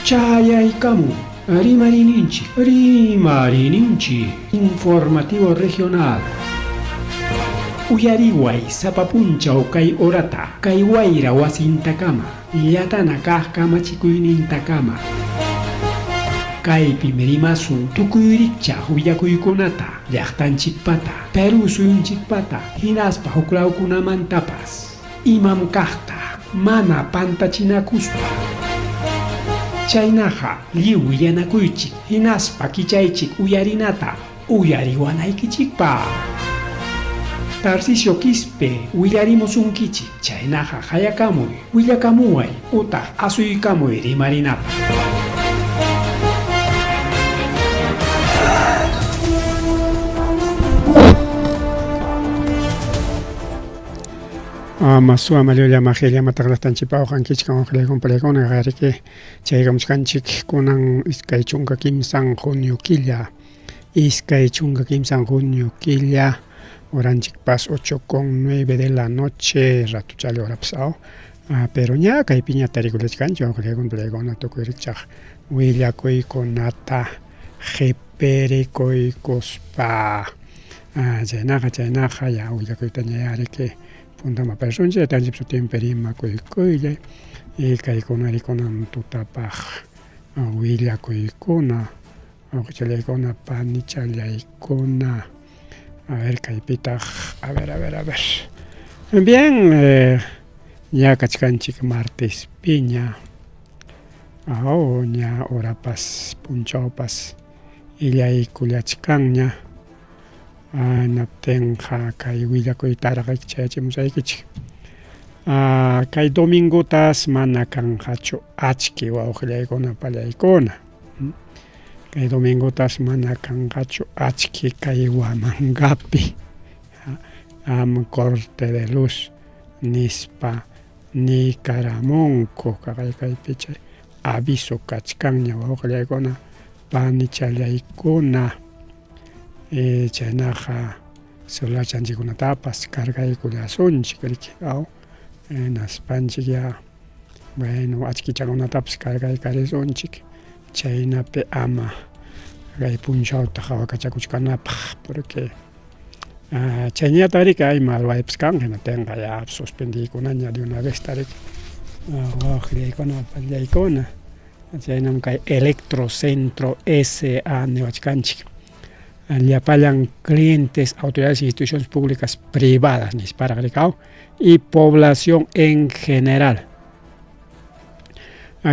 Chayaykamun Rimariyninchik, Rimariyninchik Informativo Regional. Uyariway sapa punchaw kay horata, kay wayra wasintakama, llatana kaq kamachikuynintakama. Kaypim rimasun tukuy rikchaq willakuykunata, llaqtanchikpata, Perú suyunchikpata, hinaspa huklawkunamantapas. Imam kaqta mana pantachinakuspa. Chaynaqa lliw willanakuychik hinaspa kichaychik uyarinata uyariwanaykichikpaq. Tarcisio Quispe willarimusunkichik, chaynaqa qayakamuy, willakamuway utaq asuykamuy rimarinapaq. Ama suama llulla majilla mataqlaqtanchikpa uqankichkan uqllaykun palaykuna qariki chaykamuchkanchik kunan 23 junio killa 23 junio killa horanchikpas 8 con 9 de la noche ratuchalla horapas aw pero ña kaypiña tarikullachkanchik uqllaykun palaykuna tukuy rikchaq willakuykunata qipirikuykuspa chaynaqa chaynaqa ya willakuytaña riki puntaman aparisunchik taytanchik sutinpi rimakuykullay y kaykuna rikunan tutapaq willakuykuna wawqichallaykuna panichallaykuna a ver kaypitaq a ver a ver a ver bien ña kachkanchik martespiña aw ña horapas punchawpas illaykullachkanña Hinaptinqa kay willakuytaraq chayachimusaykichik. Kay domingotas mana kanqachu achki wawqillaykuna pallaykuna. Kay domingotas mana kanqachu achki kay Huamangapi. Am corte de luz nispa niykaramunku kaqay kaypi chay aviso kachkanña wawqillaykuna panichallaykuna. Chaynaqa celularchanchikkunatapas cargaykullasunchik riki aw hinaspanchik ya bueno achkichakunatapas cargaykarisunchik chaynapi ama kay punchawta qawakachakuchkanapaq porque chayñataq riki ima ruwaypas kanqa hinaptinqa ya suspendiykunaña de una vezta riki wawqillaykuna papallaykuna. Chaynam kay Electrocentro SA niwachkanchik. Llapallan clientes, autoridades e instituciones públicas privadas nisparaq rikaw y población en general.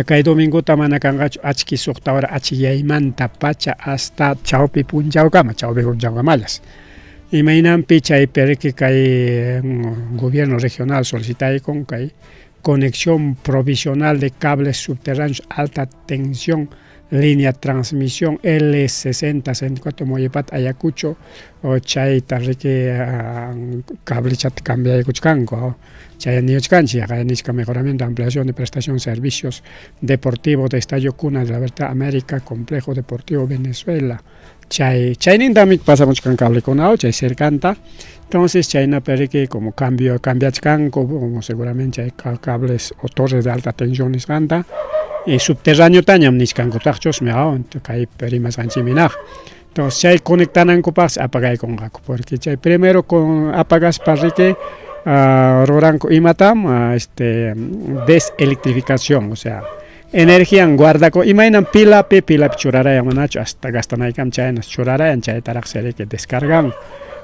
Kay domingota mana kanqachu achki suqta hora achikyaymanta pacha hasta chawpi punchawkama, chawpi punchawkamallas. Imaynanpi chaypi riki kay gobierno regional solicitaykun kay conexión provisional de cables subterráneos alta tensión línea transmisión L60 64 Mollepat Ayacucho o chayta riki cablechata cambiaykuchkanku chay niwachkanchik yaqa nichka mejoramiento ampliación de prestación servicios deportivos de Estadio Cuna de la Verdad América Complejo Deportivo Venezuela chay chaynintami pasamuchkan cablekuna chay cercanta entonces chaynapi riki como cambio cambiachkanku como seguramente chay cables o torres de alta tensión nisqanta y subterráneotañam nichkankutaqchusmi aw kaypi rimasqanchikmi hinaqa entonces chay conectanankupaqsi apagaykunqaku porque chay primero con apagaspa riki ruranku imatam este deselectrificación o sea energian guardakun imaynam pilapi pilapi churarayan manachu hasta gastanaykama chaynas churarayan chaytaraqsi riki descargan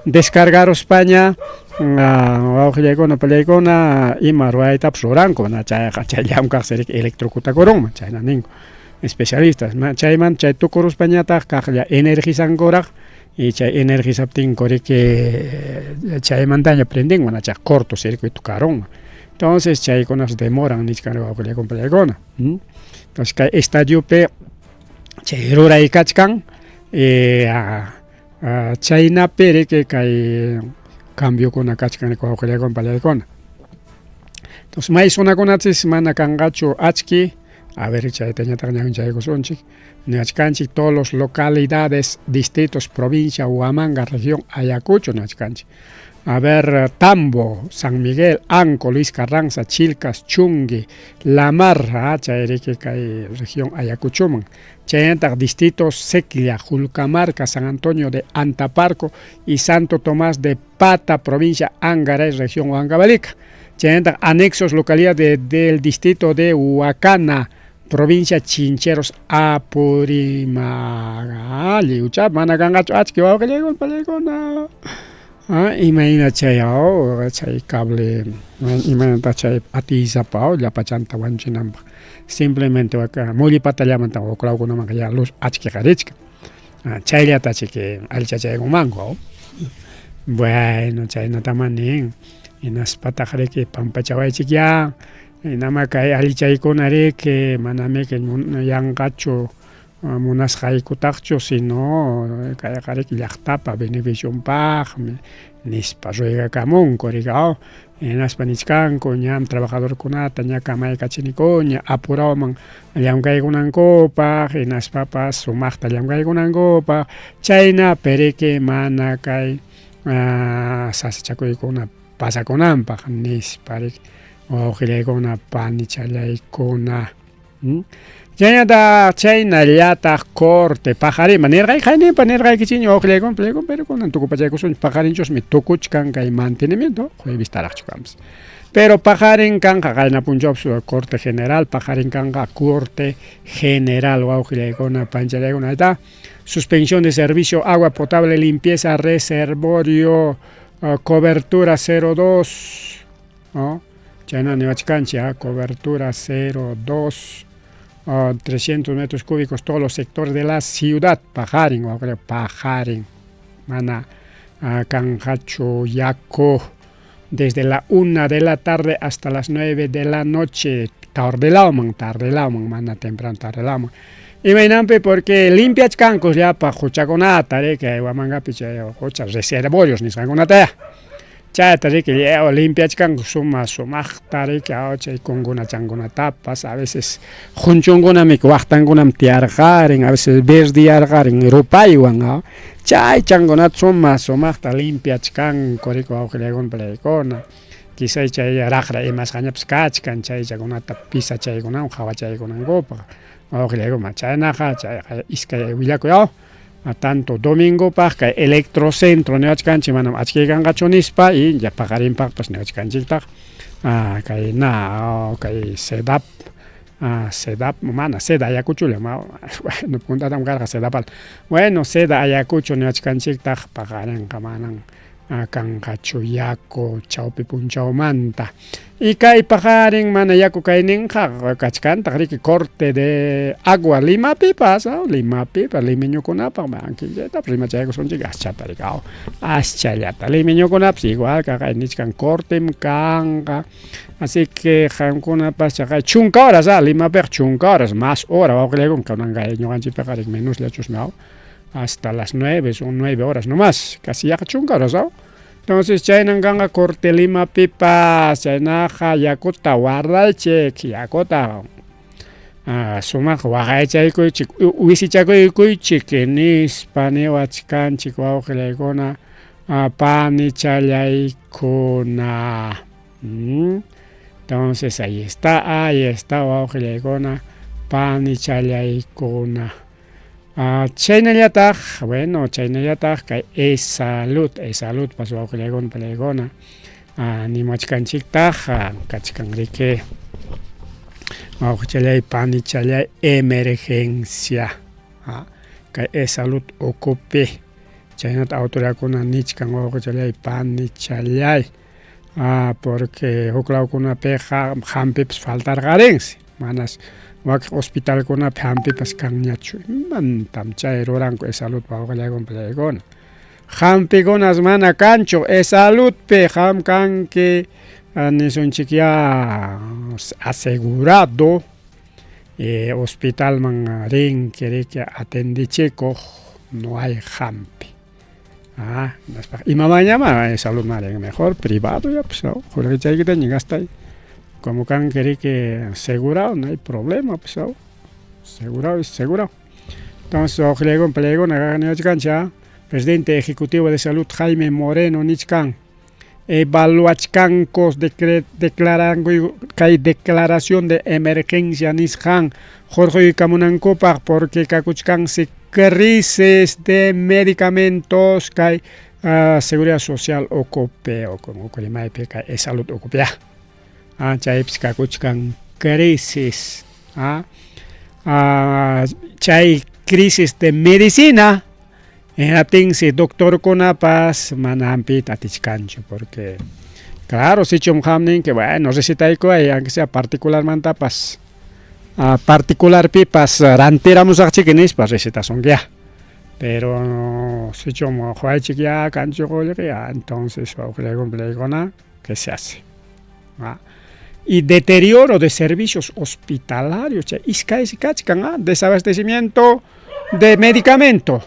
descargaruspaña wawqillaykuna pallaykuna ima ruwaytapas ruranku mana chayqa chay llamkaqsi riki electrocutakurunman chayna ninku especialistas chayman chay tukuruspañataq kaqlla energizankuraq y chay energizaptinku riki chaymantaña prenden mana chay corto circuito karunman entonces chaykunas demoran nichkan wawqillaykuna pallaykuna entonces kay estadiopi chay ruray kachkan chaynapi riki kay cambiokuna kachkan wawqillaykuna pallaykuna entonces may zonakunachis mana kanqachu achki a ver chaytañataq ñawinchaykusunchik niwachkanchik todos los localidades distritos provincia Huamanga región Ayacucho niwachkanchik. A ver, Tambo, San Miguel, Anco, Luis Carranza, Chilcas, Chungui, La Mar, chayriki kay región Ayacuchoman. Chaynataq distritos Seclla, Julcamarca, San Antonio de Antaparco y Santo Tomás de Pata, provincia Angaray, región Huancavelica. Chaynataq anexos localidad del distrito de Huacana, provincia Chincheros, Apurímac. Lliwcha mana kanqachu achki wawqillaykuna panillaykuna. Imayna chay chay cable imaynataq chay atiysapa llapachanta wañuchinanpaq simplemente mulli patallamanta huk lawkunamanqa ya luz achkiqa richkan chayllata chiki allichachaykunmanku. Bueno, chaynatamá nin hinaspataq riki pampachawaychikyá hinama kay allichaykuna riki manamiki yanqachu munasqaykutaqchu sino kayqa riki llaqtapa beneficionpaqmi nispa ruegakamunku riki hinaspa nichkanku ñam trabajadorkunata ña kamaykachinikuña apurawman llamkaykunankupaq hinaspapas sumaqta llamkaykunankupaq chaynapi riki mana kay sasachakuykuna pasakunanpaq nispa riki wawqillaykuna panichallaykuna. Chaynataq chaynallataq corte paqarinpa nirqayki qayninpa nirqaykichikña wawqillaykuna panillaykuna pero kunan tukupachaykusunchik paqarinchusmi tukuchkan kay mantenimiento juevestaraqchu kanpas pero paqarin kanqa qayna punchawpas corte general paqarin kanqa corte general wawqillaykuna panichallaykuna ahí suspensión de servicio agua potable limpieza reservorio cobertura 02, ¿no? Chayna niwachkanchik, cobertura 02, 300 metros cúbicos todos los sectores de la ciudad, paqarin, paqarin, mana kanqachu yaku desde la 1 de la tarde hasta las 9 de la noche, tardelawman, tardelawman, mana temprano tardelawman. Imaynanpi porque limpiachkanku llapa quchakunata riki Huamangapi chay qucha reservorios nisqankunata chayta riki limpiachkanku suma sumaqta riki chay kunkuna chankunatapas a veces qunchunkunami waqtankunam tiyarqarin a veces verdiyarqarin rupaywan chay chankunata suma sumaqta limpiachkanku riki wawqillaykuna panillaykuna quizá chay raqra imasqañapas kachkan chaychakunata pisachaykunawan qhawachaykunankupaq wawqillaykuna chaynaqa chayqa iskay willakuy tanto domingopaq kay electrocentro niwachkanchik manam achkaykanqachu nispa y paqarinpaqpas niwachkanchiktaq kay na kay CEDAP CEDAP mana CEDA Ayacucholla bueno puntatam karqa CEDAPAL bueno CEDA Ayacucho niwachkanchiktaq paqarinqa manan kanqachu yaku chawpi punchawmanta y kay paqarin mana yaku kayninqa kachkantaq riki corte de agua Limapipas Limapipas limeñukunapaq chaytapas rimachaykusunchik aschata riki aschallata limeñukunapas igual kaqay nichkan cortem kanqa así que qamkunapas chaqay chunka horas Limapiqa chunka horas más hora wawqillaykuna kunanqa ñuqanchikpiqa riki menosllachusmi hasta las 9, son 9 horas nomás, casi yaqa chunka horas, Entonces chaynan kanqa corte Limapipas chaynaqa yakuta guardaychik yakuta sumaq waqaychaykuychik wisichakuykuychik nispa niwachkanchik wawqillaykuna panichallaykuna. Entonces ahí está wawqillaykuna panichallaykuna. Chaynallataq, bueno, chaynallataq kay EsSalud, EsSaludpas wawqillaykuna panillaykuna nimuwachkanchiktaq kachkan riki wawqichallay panichallay emergencia kay EsSalud ukupi chaynata autoridadkuna nichkan wawqichallay panichallay porque huk lawkunapiqa hampipas faltarqarinsi manas wakin hospitalkunapi hampipas kanñachu imantam chay ruranku EsSaludpa wawqillaykuna panillaykuna hampikunas mana kanchu EsSaludpi qam kanki nisunchikyá asegurado hospitalman rinki riki atendichikuq no hay hampi imamanñamá EsSaludman rin mejor privado ya pues qullqichaykitaña gastay como kanki riki segurado no hay problema pues segurado es segurado. Entonces wawqillaykuna panillaykuna niwachkanchik presidente ejecutivo de salud Jaime Moreno nichkan. Evaluachkanku declaranku kay declaración de emergencia nisqan hurquykamunankupaq porque kakuchkansi crisis de medicamentos kay seguridad social ukupi rimaypi kay e-salud ukupi chaypis kakuchkan crisis chay crisis de medicina hinaptinsi doctorkunapas mana hampiyta atichkanchu porque claro sichum qam ninki bueno recetaykuway aunque sea particularmantapas particularpipas rantiramusaqchiki nispa recetasunkiya pero sichum quwaychik ya kanchu qullqi entonces wawqillaykuna que se hace y deterioro de servicios hospitalarios chay iskaysi kachkan desabastecimiento de medicamento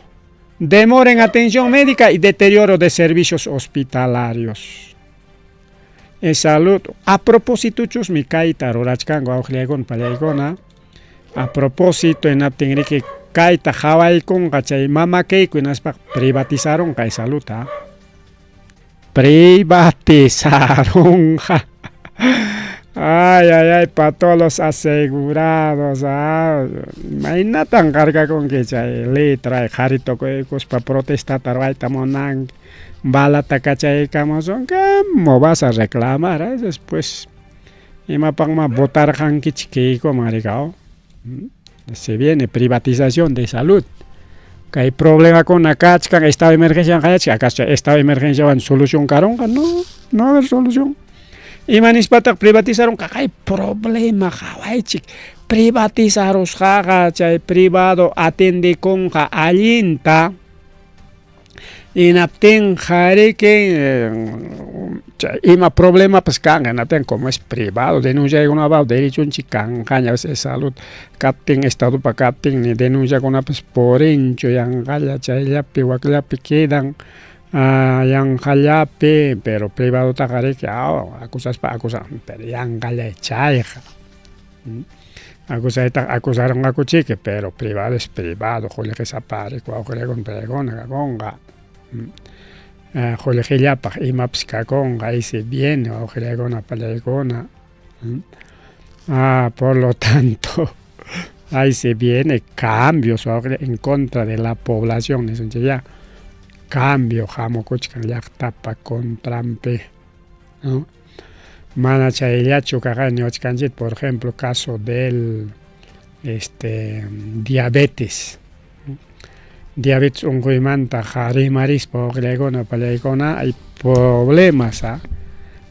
demora en atención médica y deterioro de servicios hospitalarios. En salud, a propósito chusmi kayta rurachkanku wawqillaykuna pallaykuna, a propósito hinaptinriki kayta qhawaykunqa chay mama Keiko hinaspaqa privatizarunqa saludta. Privatizarunqa. Ay, ay, ay, pa todos los asegurados. Imaynatan qarkakunki chay letra qhari tukuykuspa protestata ruwayta munanki balata kachaykamusun ¿cómo vas a reclamar? Después imapaqma votarqankichik Keikoman rikaw. Se viene privatización de salud. Kay problemakuna kachkan estado de emergencia qayachik acaso estado de emergenciawan solución karunqa no, no va a haber solución. Ima nispataq privatizarunqa kay problema qhawaychik privatizarusqaqa chay privado atendekunqa allinta hinaptinqa riki ima problemapas kanqa hinaptin como es privado denunciaykunapaq derechonchik kanqaña salud kaptin estadopa kaptin denunciakunapas purinchu yanqalla chayllapi wakllapi quedan yanqallapi pero privadotaqa riki acusaspa acusan pero yanqalla chayqa acusaytaqa acusarunqakuchiki pero privado es privado qullqisapa wawqillaykuna pallaykuna kakunqa qullqillapaq imapas kakunqa ahí se viene wawqillaykuna pallaykuna por lo tanto ahí se viene cambios en contra de la población nisunchik ya cambio hamukuchkan llaqtapa contranpi ¿no? Mana chayllachu kaqay niwachkanchik por ejemplo caso del diabetes diabetes unquymanta rimarispa wawqillaykuna pallaykuna hay problemas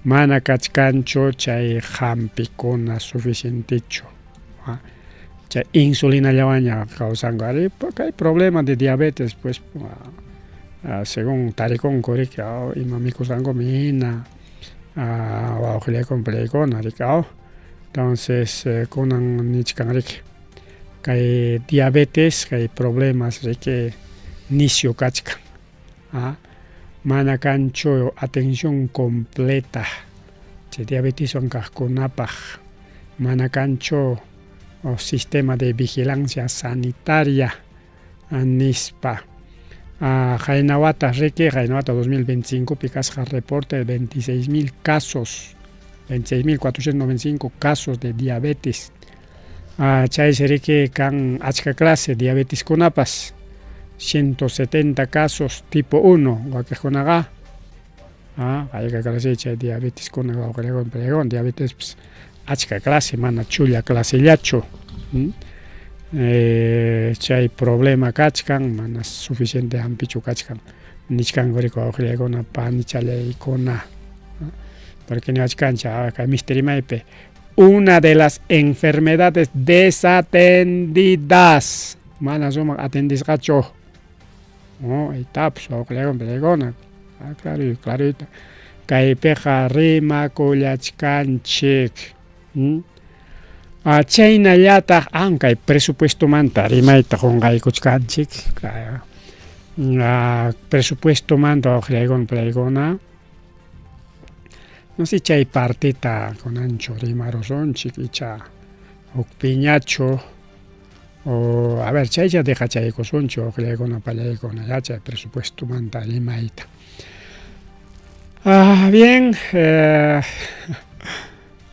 mana kachkanchu chay hampikuna suficientechu chay insulinallawanña kawsanku ari kay problema de diabetes pues según tarikunku riki ima mikusqankuman hina wawqillaykuna pallaykuna riki entonces kunan nichkan riki kay diabetes kay problemas riki nisyu kachkan mana kanchu atención completa chay diabeteswan kaqkunapaq mana kanchu sistema de vigilancia sanitaria nispa qayna wata riki qayna wata 2025 pi kasqa reporte de 26.000 casos 26.495 casos de diabetes chaysi riki kan achka clase diabeteskunapas 170 casos tipo 1 wakiqkunaqa hayka clase chay diabeteskuna wawqillaykuna diabetes achka clase mana chulla clasellachu chay problema kachkan mana suficiente hampichu kachkan nichkanku riki wawqillaykuna panichallaykuna porque niwachkanchik kay misti rimaypi una de las enfermedades desatendidas mana sumaq atendisqachu ahí está pues wawqillaykuna pallaykuna claro clarito kaypiqa rimakullachkanchik chaynallataq kay presupuestomanta rimayta qunqaykuchkanchik presupuestomanta wawqillaykuna pallaykuna no sé chay partita kunanchu rimarusunchik icha huk piñachu o a ver chaycha dejachaykusunchik wawqillaykuna pallaykuna ya chay presupuestomanta rimayta. Ah, bien.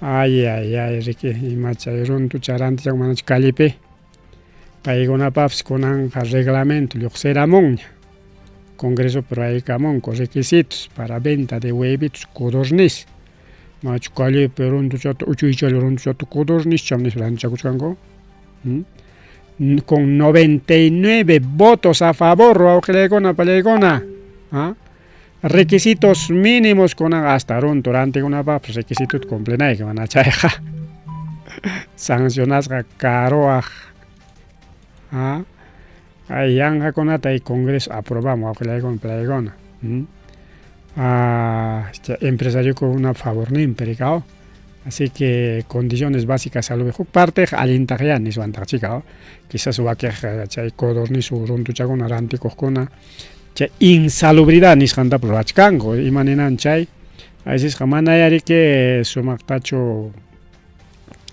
Ay, ay, ay, riki, ima chay runtucha rantichakun manachu callepi. Paykunapapis kunanqa reglamento lluqsiramunña. Congresopi ruraykamunku requisitos para venta de huevitos codorniz. Manachu callepi runtuchata uchuychalla runtuchata codornizcham nispa rantichakuchkanku. Con 99 votos a favor, wawqillaykuna, pallaykuna. ¿Ah? Requisitos mínimos kunan hasta runtu rantikunapaqpas requisitota cumplinayki, mana chayqa sancionasqa karuwaq. ¿Ah? Ay, yanqakunata y Congreso aprobamos, wawqillaykuna, pallaykuna. Ah, empresariokuna favorninpi rikaw. Así que condiciones básicas salud huk parteq allintaqyá niswantaq chika, quizás wakiq chay codorniz runtuchakuna rantikuqkuna chay insalubridad nisqantapas ruwachkanku. Ima ninan chay? Aysisqa manaya riki sumaqtachu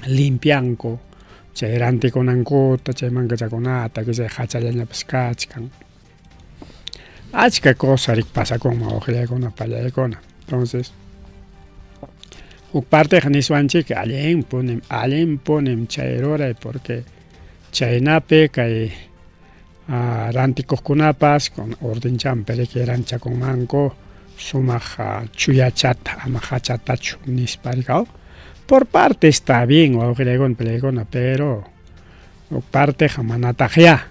limpianku chay rantikunankuta, chay mankachakunata, quizás hachallañapas kachkan. Achka cosa riki pasakunman wawqillaykuna, pallaykuna. Entonces, huk parteqa niswanchik allinpunim, allinpunim chay ruray porque chaynapi kay rantikuqkunapas con ordenchanpi riki ranchakunmanku sumaq chuyachata ama hachatachu nispa rikaw. Por parte está bien wawqillaykuna, pallaykuna, pero huk parteqa manataqyá.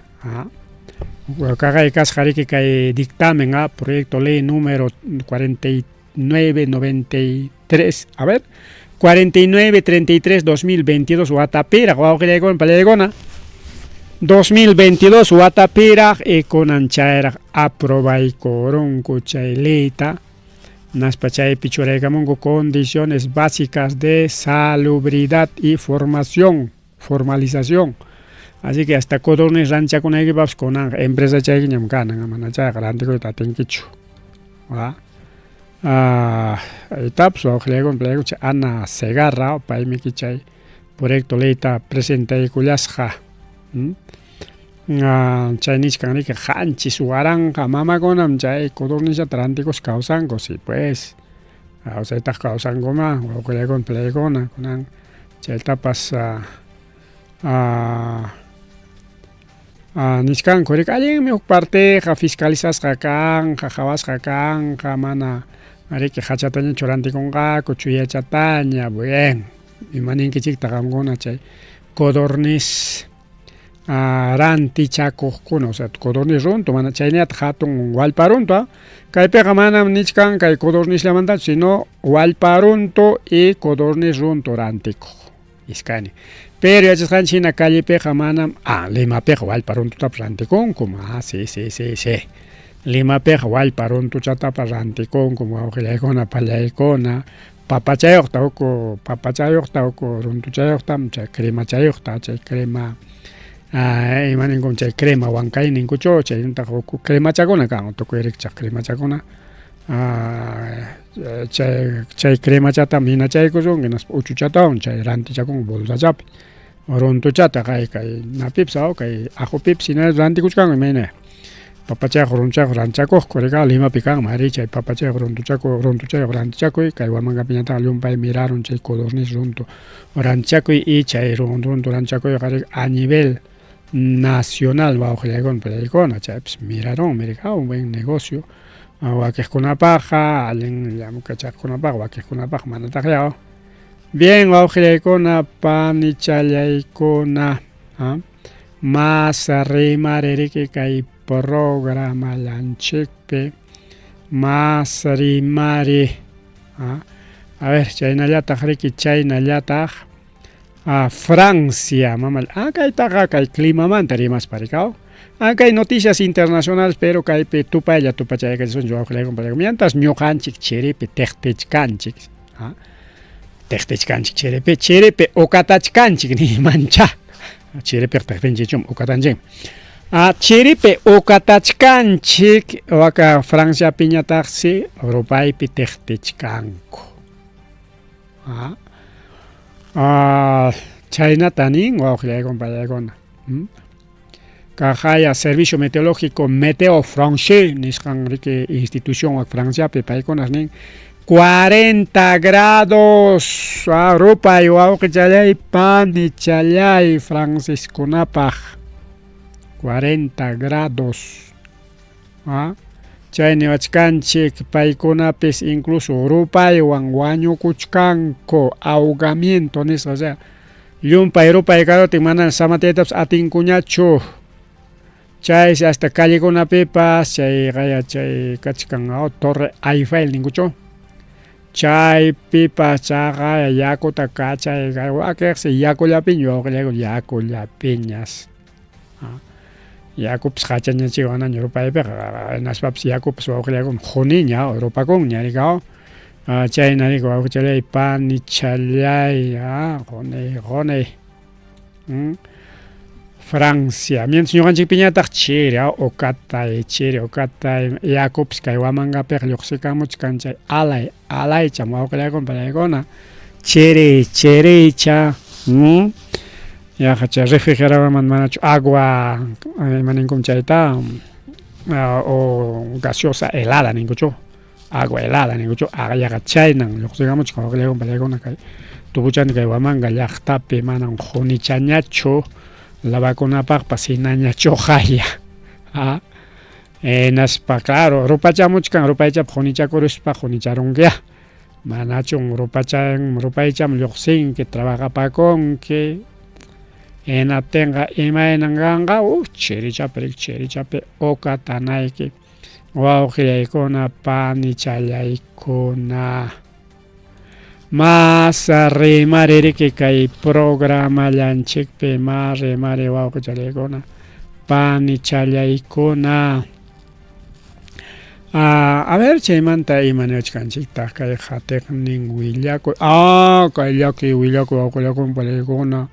Kaqay kasqa riki kay dictamen, proyecto ley número 4993, a ver, 4933 2022 watapiraq wawqillaykuna, pallaykuna. 2022 watapiraq y kunan chayraq aprobaykurunku chay leyta, naspa chaypi churaykamunku condiciones básicas de salubridad y formación, formalización. Así que hasta codorniz ranchakunaykipaqpas kunanqa empresa chaykiñam kanan, mana chayqa rantikuyta atinkichu. Aytapas wawqillaykuna, pallaykuna, chay Ana Segarra paymiki chay proyecto leyta presentaykullasqa. Chay nichkan riki 7000 mamakunam chay codornizllata rantikuspa kawsanku. Sí pues, kawsaytaqa kawsankuma wawqillaykuna, pallaykuna, kunan chaytapas nichkanku riki allinmi huk parteqa fiscalizasqa kanqa, qhawasqa kanqa, mana riki hachatañachu rantikunqaku, chuyachataña. Bien, ima ninkichiktaq qamkuna chay codorniz rantichakuqkuna, o sea, codorniz runtu, mana chaynallataq hatun wallpa runtu. Kaypiqa manam nichkan kay codornizllamantachu, sino wallpa runtu y codorniz runtu rantikuq iskaynin. Pero yachasqanchik hina callepiqa manam, Limapiqa wallpa runtutapas rantikunkum. Ah, sí, sí, sí, sí. Limapiqa wallpa runtuchatapas rantikunkum, wawqillaykuna, pallaykuna, papachayuqta, huk papachayuqta, huk runtuchayuqta, chay cremachayuqta, chay crema, ima ninkum chay crema wankay ninkuchu, chaynataq huk cremachakuna kan, tukuy rikchaq cremachakuna. Chay cremachatam hinachaykusun, hinaspa uchuchatawan chay rantichakun bolsachapi. Runtuchata kay kay napipas kay ajupipas hina rantikuchkanku imayna. Papachayuq runtuchayuq rantichakuqku rika Limapi kanman ari chay papachayuq runtuchakuy runtuchayuq rantichakuy, kay Huamangapiñataq llumpay mirarun chay codorniz runtu rantichakuy y chay runtu rantichakuyqa riki a nivel nacional wawqillaykuna, pallaykuna, chaypis mirarunmi rika, un buen negocio wakiqkunapaqqa, allin llamkachaqkunapaq, wakiqkunapaq manataqyá. Bien, wawqillaykuna, panichallaykuna, mas rimari riki kay programallanchikpi, mas rimari. A ver, chaynallataq riki, chaynallataq Francia mama, kaytaqa kay climamanta rimaspa rikaw. Kay noticias internacionales, pero kaypi tupaylla tupachaykachisunchik wawqillaykuna, pallaykuna. Mientras ñuqanchik chiripi tiqtichkanchik, tiqtichkanchik chiripi, chiripi uqatachkanchik niymancha. Chiripiqa tiqtinchikchum uqatanchikmi. Chiripi uqatachkanchik, waka Franciapiñataqsi rupaypi tiqtichkanku. Chaynata nin wawqillaykuna, pallaykuna. Kaqaya Servicio Meteorológico Meteo Français nisqan riki institución wak Franciapi paykunas nin 40 grados rupay wawqichalay panichalay Franciskunapaq 40 grados chay niwachkanchik paykunapis incluso rupaywan wañukuchkanku ahogamiento nisqa o sea llumpay rupay karutin mana samatiytapas atinkuñachu chaysi hasta callekunapipas chay qaya chay kachkan Torre Eiffel ninkuchu chaypipas chaqaya yakuta kachay wakiqsi yakullapiña wawqillayku yakullapiñas yakupas qachañachik wanaña rupaypiqa hinaspapas yakupas wawqillaykuna quniña rupakunña rikaw chayna riki wawqichalay panichalay quni quni Francia mientras ñuqanchikpiñataq chiri uqatay chiri uqatay yakupas kay Huamangapiqa lluqsikamuchkan chay alay alaycham wawqillaykuna panaykuna chiri chiricha yaqa chay refrigeradormanta manachu agua ima ninkum chayta o gaseosa helada ninkuchu agua helada ninkuchu yaqa chaynan lluqsikamuchkan wawqillaykuna panaykuna kay tukuchani kay Huamanga llaqtapi manan qunichañachu lavakunapaqpas hinañachu qaya hinaspa claro rupachamuchkan rupaychapi qunichakuruspa qunicharunkiyá manachun rupachan rupaycham lluqsinki trabajapakunki hinaptinqa imaynan kanqa chirichapi chirichapi uqatanayki wawqillaykuna panichallaykuna mas rimaririki kay programallanchikpi mas rimari wawqichallaykuna panichallaykuna a ver chaymanta ima niwachkanchiktaq kay qatiqnin willakuy kay llaki willakuy wawqillaykuna panaykuna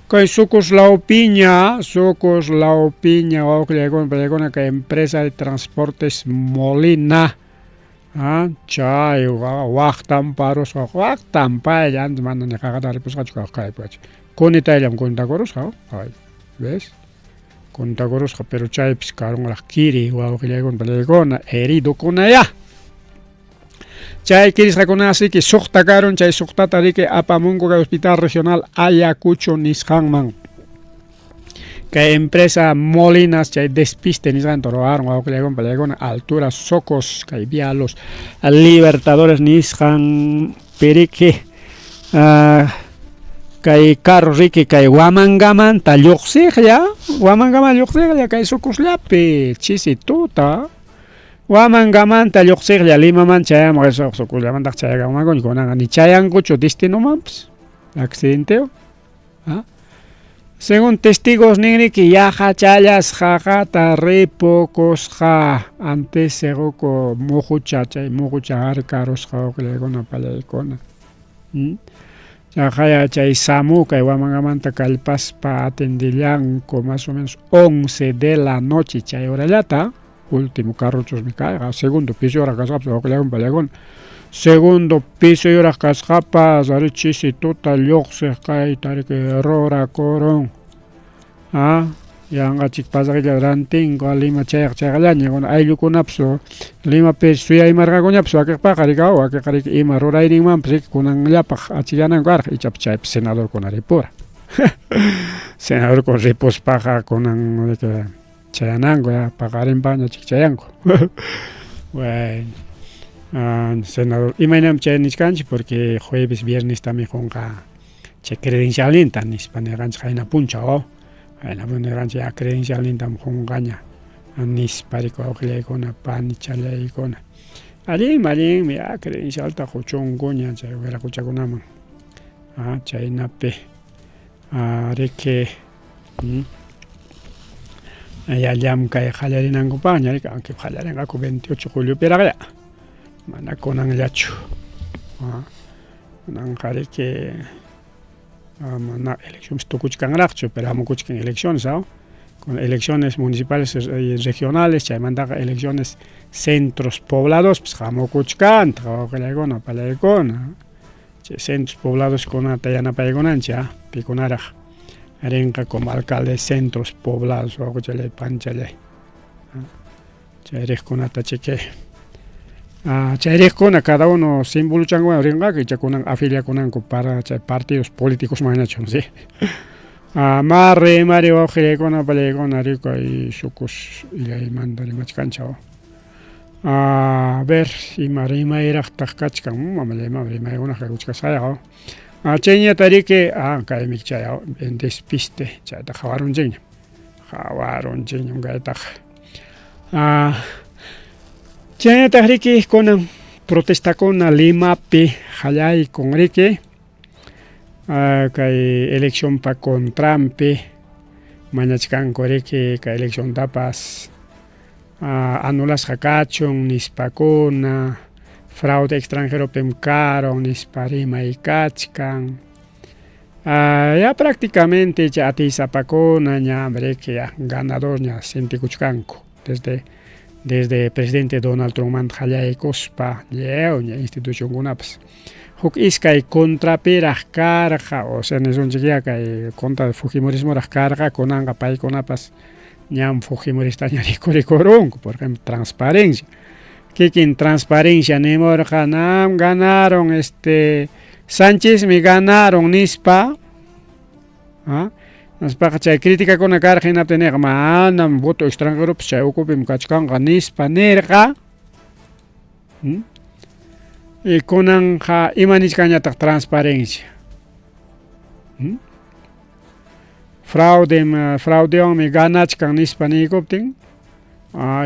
kay Sucos lawpiña Sucos lawpiña wawqillaykuna panaykuna kay empresa de transportes Molina chay waqtan parusqa waqtan paylla antes mana ni qaqata ripusqachu kaq kaypi kunitayllam kuntakurusqa ay ves kuntakurusqa pero chaypis karunraq kiri wawqillaykuna panaykuna heridokunaya chay kirisqakuna asiki suqta karun chay suqtata riki apamunku kay hospital regional Ayacucho nisqanman kay empresa Molinas chay despiste nisqanta ruwaron wawqillaykuna panaykuna altura Socos kay vía Los Libertadores nisqan piriki kay carro riki kay Huamangamanta lluqsiqlla Huamangamanta lluqsiqlla kay Socosllapi chisi tuta Huamangamanta lluqsiqlla Limaman chayamuq Socosllamantaq chayakamunkuña kunanqa ni chayankuchu destinomanpas accidenteo Según testigos ninriki yaqa challas qaqata ripukusqa antes sequku muhucha chay muhucha harkarusqa wawqillaykuna pallaykuna chaqaya chay SAMU kay Huamangamanta kallpaspa atendillanku más o menos 11 de la noche chay horallata último carrochusmi kayqa segundo piso yuraq kasqapas wawqillaykuna pallaykuna segundo piso yuraq kasqapas ari chisi tuta lluqsiq kayta riki rurakurun yanqachik pasaqilla rantinku Lima chayaq chayaqllaña kuna ayllukunapas Limapi suyaymarqakuñapas wakiqpaqa riki wakiqa riki ima rurayninmanpas riki kunanllapaq achillananku karqa ichapas chaypi senadorkuna ripura senadorkuna ripuspaqa kunan riki chayananku ya paqarinpaqña chik chayanku bueno senador imaynam chay nichkanchik porque jueves viernes también qunqa chay credencialninta nispa nirqanchik qayna punchaw qayna punchaw nirqanchik ya credencialnintam qunqaña nispa riki wawqillaykuna panichallaykuna allinmi allinmi ya credencialta quchunkuña chay wiraquchakunaman chaynapi riki ya llamkay qallarinankupaqña riki aunque qallarinqaku 28 juliopiraqya mana kunanllachu kunanqa riki mana elecciones tukuchkanraqchu pero hamukuchkan elecciones con elecciones municipales y regionales chaymantaqa elecciones centros poblados pues hamukuchkantaq wawqillaykuna pallaykuna chay centros poblados kunata yanapaykunanchik pikunaraq rinqa como alcalde de centros poblados wawqichalay panchalay chay riqkunata chiki Chay riqkuna cada uno simbuluchankuwan rinqaku icha kunan afiliakunanku para chay partidos políticosmanñachu no sé. Ma rimari wawqillaykuna pallaykuna rikuy sukus illaymanta rimachkanchik. A ver ima rimayraqtaq kachkan mamallayman rimaykunaqa kakuchkasqayqa. Chayñata riki kaymi chay en despiste chayta qhawarunchikña. Qhawarunchikñam kaytaqa. Chaynataq riki kunan protestakuna Limapi qallaykun riki kay eleccionpa contranpi mañachkanku riki kay elecciontapas anulasqa kachun nispakuna fraude extranjeropim karun nispa rimay kachkan. Ya prácticamente chay atiysapakuna ña riki ya ganador ña sentikuchkanku desde desde presidente Donald Trumpmanta qallaykuspa lliw ña institucionkunapas huk iskay contrapiraq karqa o sea nisunchik ya kay contra de fujimorismoraq karqa kunanqa paykunapas ñam fujimoristaña rikurikurunku por ejemplo transparencia kikin transparencia nimurqa nam ganaron este Sanchezmi ganaron nispa nispaqa chay criticakuna karqa hinaptin nirqa manam voto extranjeropas chay ukupim kachkanqa nispa nirqa. Y kunanqa ima nichkanñataq transparencia. Fraudem fraudewanmi ganachkan nispa niykuptin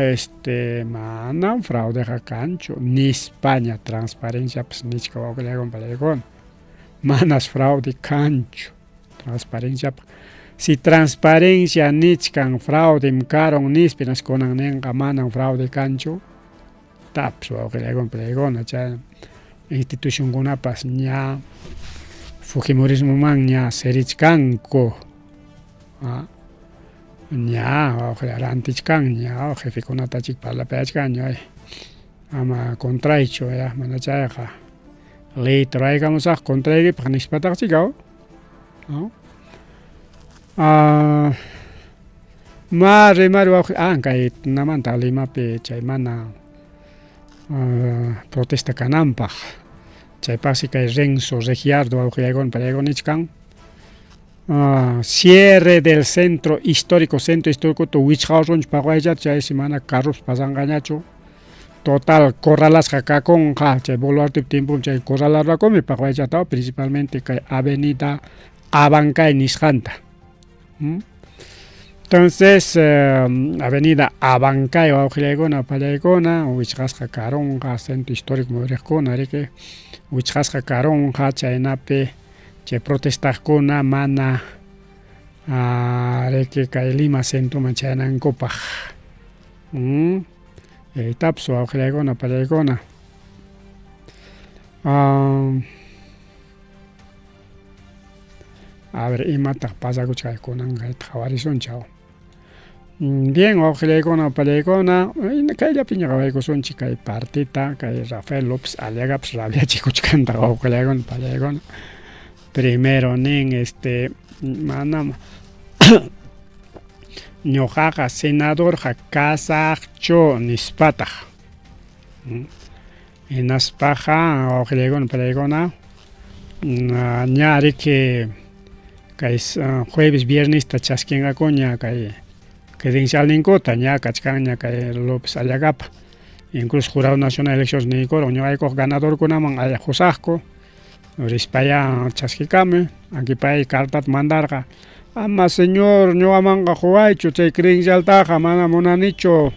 este manam fraudeqa kanchu nispaña transparenciapas nichka wawqillaykuna pallaykuna. Manas fraude kanchu transparenciapaq. Si transparencia nichkan fraudem karun nispa hinaspa kunan ninqa manam fraude kanchu tapas wawqillaykuna pallaykuna chay institucionkunapas ña fujimorismomanña sirichkanku. Ña wawqi rantichkanña jefekunata chik parlapayachkanña ama contraychu ya mana chayqa leyta ruraykamusaq contraykipaq nispataq chik ma rimari wawqi kay tunamanta Limapi chay mana protesta kananpaq chaypaqsi kay Renzo Reggiardo wawqillaykuna pallaykuna nichkan cierre del centro histórico, centro histórico wichqawsunchik paqwaychata chaysi mana carropas pasanqañachu total corralasqa kakunqa chay Boluartepa tiemponpi chay corralarqakumi paqwaychata principalmente kay avenida Abancay nisqanta. Entonces avenida Abancay wawqillaykuna pallaykuna wichqasqa karunqa centro histórico muyuriqkuna riki wichqasqa karunqa chaynapi chay protestaqkuna mana riki kay Lima centroman chayanankupaq. Chaytapas wawqillaykuna pallaykuna. A ver imataq pasakuchkan kunan kayta qhawarisunchik. Bien wawqillaykuna pallaykuna kayllapiña qhawaykusunchik kay partita kay Rafael López Aliagapas rabiachikuchkantaq wawqillaykuna pallaykuna. Primero nin este manam ñuqaqa senadorqa kasaqchu nispataq. Hinaspaqa wawqillaykuna pallaykuna ña riki kay jueves viernesta chaskinqakuña kay credencialninkuta ña kachkanña kay López Aliagapa incluso Jurado Nacional de Elecciones niykurun ñuqaykuqa ganadorkunaman qusaqku rispayá chaskikamuy aunque pay cartata mandarqa ama señor ñuqamanqa quwaychu chay credencialtaqa mana munanichu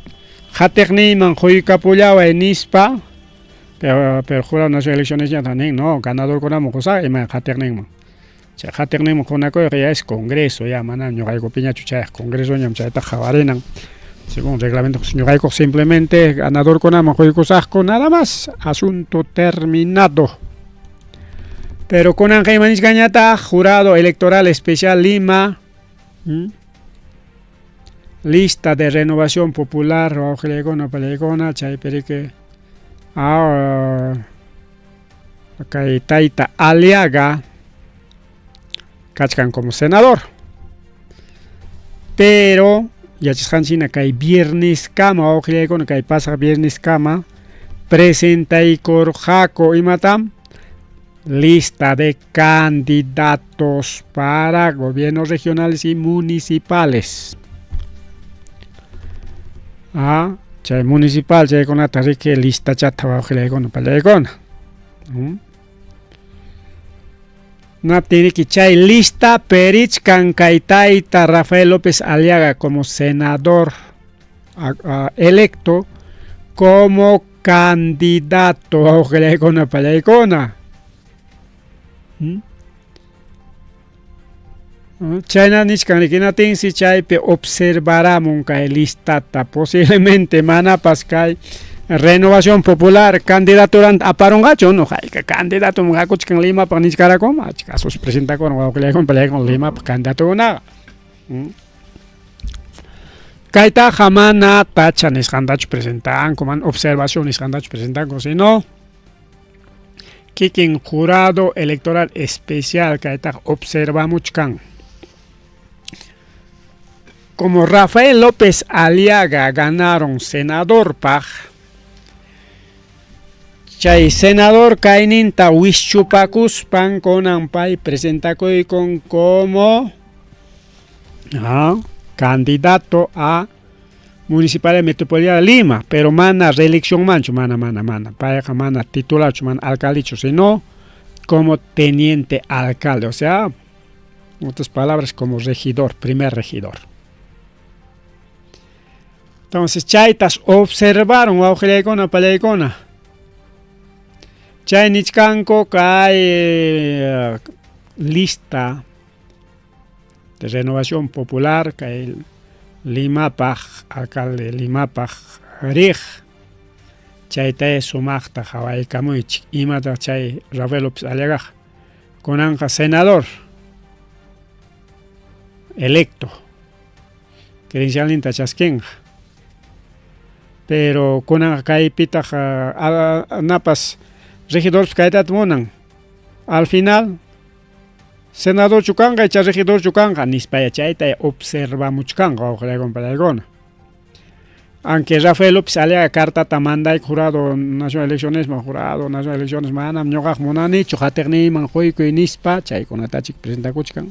qatiqniyman quykapullaway nispa pero pero Jurado Nacional de Elecciones nin no ganadorkunaman qusaq ima qatiqninman chay qatiqninman qunakuyqa ya es congreso ya mana ñuqaykupiñachu chayqa congresoñam chaytaqa qhawarinan según reglamento ñuqaykuqa simplemente ganadorkunaman quykusaqku nada más asunto terminado. Pero kunanqa ima nichkanñataq Jurado Electoral Especial Lima lista de renovación popular wawqillaykuna pallaykuna chaypi riki kay tayta Aliaga kachkan como senador. Pero yachasqanchik hina kay vierneskama wawqillaykuna kay pasaq vierneskama Presentaykurqaku imatam? Lista de candidatos para gobiernos regionales y municipales. Ah, chay municipal chaykunata riki listachata wawqillaykuna pallaykuna. Naptinriki chay lista perichkan kay tayta Rafael López Aliaga como senador electo como candidato wawqillaykuna pallaykuna. Chayna nichkan riki hinatinsi chaypi observaramun kay listata posiblemente manapas kay Renovación Popular candidaturanta aparunqachu no hayka candidato hakuchkan Limapaq nichkarakum achka sus presentakuran wawqillaykuna pallaykuna Limapaq candidatukunaqa. Kaytaqa mana tacha nisqantachu presentanku, mana observación nisqantachu presentanku, sino kikin jurado electoral especial kaytaqa observamuchkan. Como Rafael López Aliaga ganaron senadorpaq, chay senador kayninta wischupakuspan kunan pay presentakuykun como candidato a Municipalidad Metropolitana de Lima, pero mana reeleccionmanchu, mana, mana, mana, payqa mana titularchu, mana alcaldechu, sino como teniente alcalde, o sea, en otras palabras, como regidor, primer regidor. Entonces, chaytas observaron wawqillaykuna, pallaykuna. Chay nichkanku kay lista de Renovación Popular kay Limapaq alcalde Limapaq riq chaytaya sumaqta qhawaykamuychik imataq chay Rafael López Aliagaqa kunanqa senador electo credencialninta chaskinqa pero kunanqa kaypitaq napas regidorpas kaytata munan al final Senadorchu kanqa icha regidorchu kanqa nispaya chayta observamuchkanqa wawqillaykuna pallaykuna. Aunque Rafael López Aliaga cartata mandayku jurado nacional eleccionesman jurado nacional elecciones manam ñuqaq munanichu qatiqniyman quykuy nispa chaykunatachik presentakuchkan.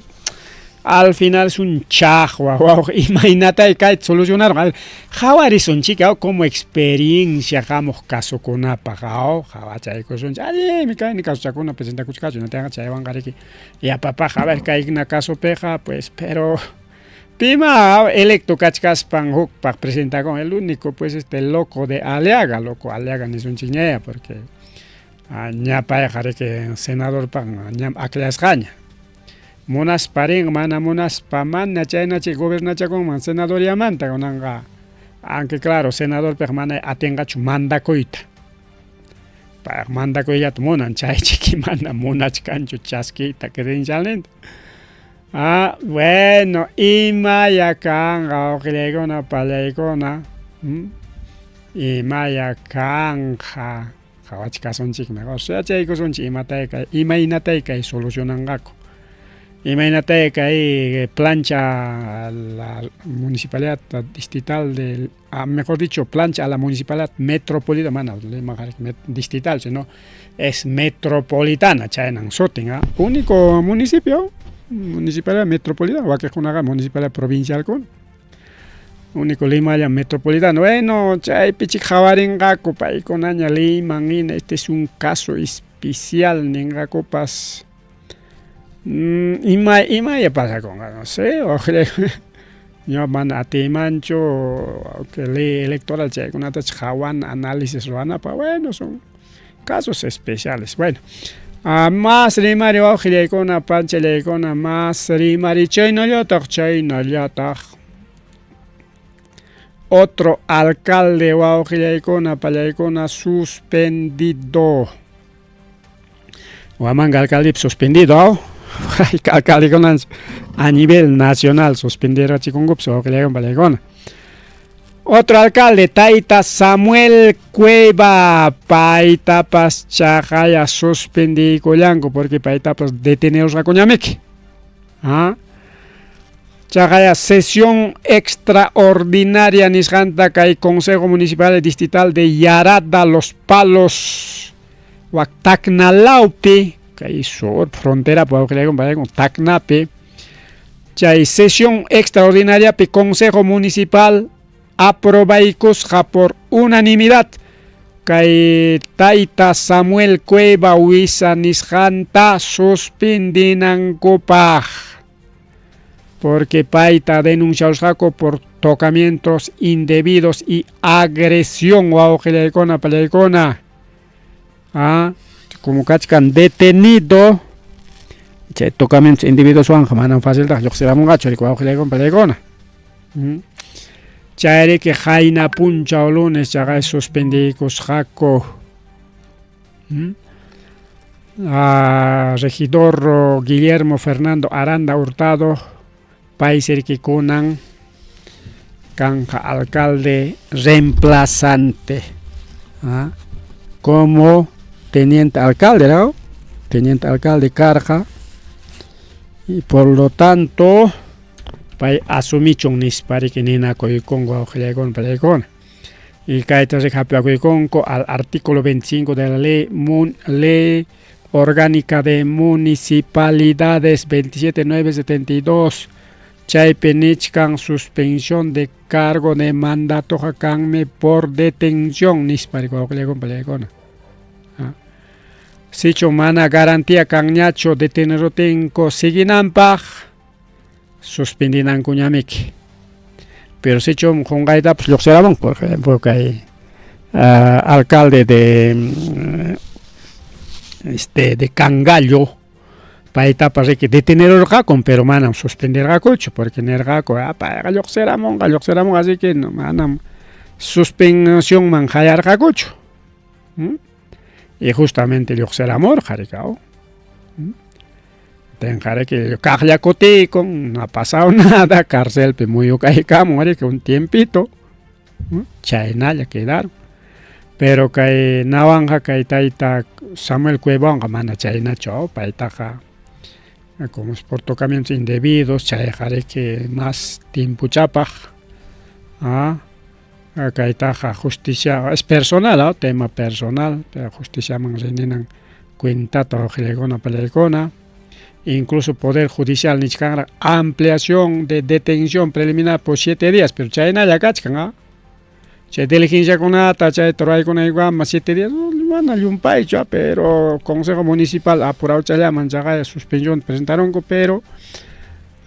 Al final es un chaqwa wawqi imaynatay kayta solucionarqa qhawarisunchik como experiencia hamuq casokunapaq qhawachaykusunchik allinmi kayna casochakuna presentakuchkachu hinataqa chaywanqa riki yapapaq a ver kayna casopiqa pues pero pima electo kachkaspan hukpaq presentakun el único pues este loco de Aliaga loco Aliaga nisunchikñaya porque ña payqa riki senadorpaq ñam akllasqaña. Munaspa rin, mana munaspa mana chaynachi gobernachakunman senadoryamanta kunanqa. Aunque claro, senadorpiqa mana atinqachu mandakuyta. Payqa mandakuyllata munan, chaychiki mana munachkanchu chaskiyta credencialninta. Ah, bueno, imaya kanqa wawqillaykuna, pallaykuna, imaya kanqa. Qhawachkasunchikmi, yachaykusunchik imatay kay imaynatay kay solucionanqaku. Imaynatay kay plancha la municipalidad distrital de, mejor dicho, plancha a la municipalidad metropolitana, mana Lima distrital, sino es metropolitana, chaynan sutin, único municipio, municipalidad metropolitana, wakiqkunaqa municipalidad provincialkuna. Único Limalla metropolitano. Bueno, chaypichik qhawarinqaku paykunaña Liman hina, este es un caso especial ninqakupas. Ima imaya pasakunqa, no sé, ñuqa mana atiymanchu que ley electoral chaykunatach qhawana análisis ruwanapaq, bueno, son casos especiales. Bueno, más rimari wawqillaykuna, panchallaykuna, más rimari chaynallataq, chaynallataq. Otro alcalde wawqillaykuna, pallaykuna suspendido. Huamanga alcalde suspendido. Alcaldekuna a nivel nacional suspendirachikunkupas wawqillaykuna, pallaykuna. Otro alcalde, Taita Samuel Cueva, paytapas chaqaya suspendiykullanku porque paytapas detenerusqakuñamiki. Chaqaya sesión extraordinaria nisqanta kay Consejo Municipal Distrital de Yarada Los Palos wak Tacnalawpi kay sur frontera Tacnapi chay sesión extraordinariapi Consejo Municipal aprobaykusqa por unanimidad kay tayta Samuel Cueva Huiza nisqanta suspendinankupaq porque payta denunciarusqaku por tocamientos indebidos y agresión wawqillaykuna pallaykuna ah como kachkan detenido chay tocamientos indebidos-wanqa manam faciltaqa lluqsiramunqachu riki wawqillaykuna pallaykuna chayriki qayna punchaw lunes chaqay suspendiykusqaku. Ah, regidor Guillermo Fernando Aranda Hurtado paysi riki kunan kanqa alcalde reemplazante ah, como teniente alcalde ¿no? Teniente alcalde karqa y por lo tanto pay asumichun nispa riki ninakuykunku wawqillaykuna pallaykuna. Y kayta riki hap'akuykunku al artículo 25 de la ley, ley orgánica de municipalidades 27972 chaypi nichkan suspensión de cargo de mandatoqa kanmi por detención nispa riki wawqillaykuna pallaykuna. Sichu mana garantía kanñachu detenerutinku siguinanpaq suspendinankuñamiki. Pero sichum qunqaytapas lluqsiramun, por ejemplo, kay alcalde de este de Cangallo paytapas riki detenerurqakum, pero manam suspendirqakuchu, porque nirqaku ah, payqa lluqsiramunqa, lluqsiramunqa, así que no, manam suspensionman hayarqakuchu. Y justamente lluqsiramurqa riki. Tenqariki kaqlla kutiykun, no ha pasado nada, carcelpi muyukaykamun riki un tiempito, chaynalla quedaron. Pero kay nawanja kay tayta Samuel Cuevawanqa mana chaynachu, paytaqa como es por tocamientos indebidos, chayqa riki más tiempochapaq ah, kaytaqa justicia es personal, ¿ah? Tema personal, pero justiciaman rindinan cuentata wawqillaykuna pallaykuna. Incluso Poder Judicial nichkanraq ampliación de detención preliminar por 7 días, pero chaynalla kachkan, ¿ah? Chay diligenciakunata chayta ruraykunaykama 7 días mana llumpaychu, pero Consejo Municipal apurawchallaman chaqaya suspensión presentaronku, pero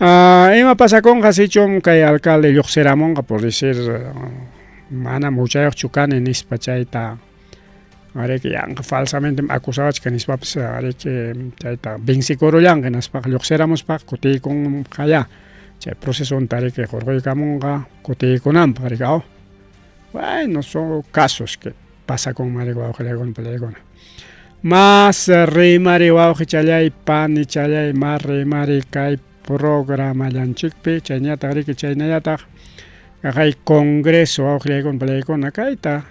ima pasakunqa sichum kay alcalde lluqsiramunqa por decir manam huchayuqchu kani nispa chayta ariki yanqa falsamente acusawachkan nispapas ariki chayta vencikurullanqa hinaspaqa lluqsiramuspaqa kutiykunqaya chay procesonta ariki hurquykamunqa kutiykunanpaq ariki aw. Bueno, son casos que pasakunman ariki wawqillaykuna pallaykuna. Mas rimari wawqichallay panichallay mas rimari kay programallanchikpi chayñataq riki chaynallataq kay congreso wawqillaykuna pallaykuna kayta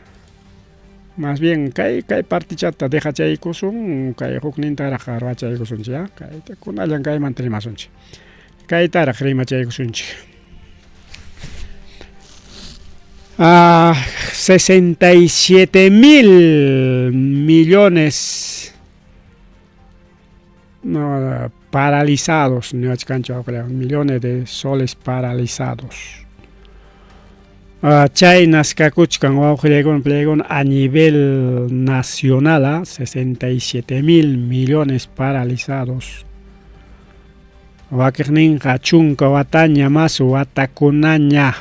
más bien kay kay partichata dejachaykusun kay huknintaraq ruwachaykusunchik ya kayta kunallan kaymanta rimasunchik kaytaraq rimachaykusunchik. 67 mil millones no, paralizados, millones de soles paralizados. Chaynas kakuchkan wawqillaykuna pallaykuna a nivel nacional, 67 mil millones paralizados. Wakiqninqa chunka wataña mas watakunaña.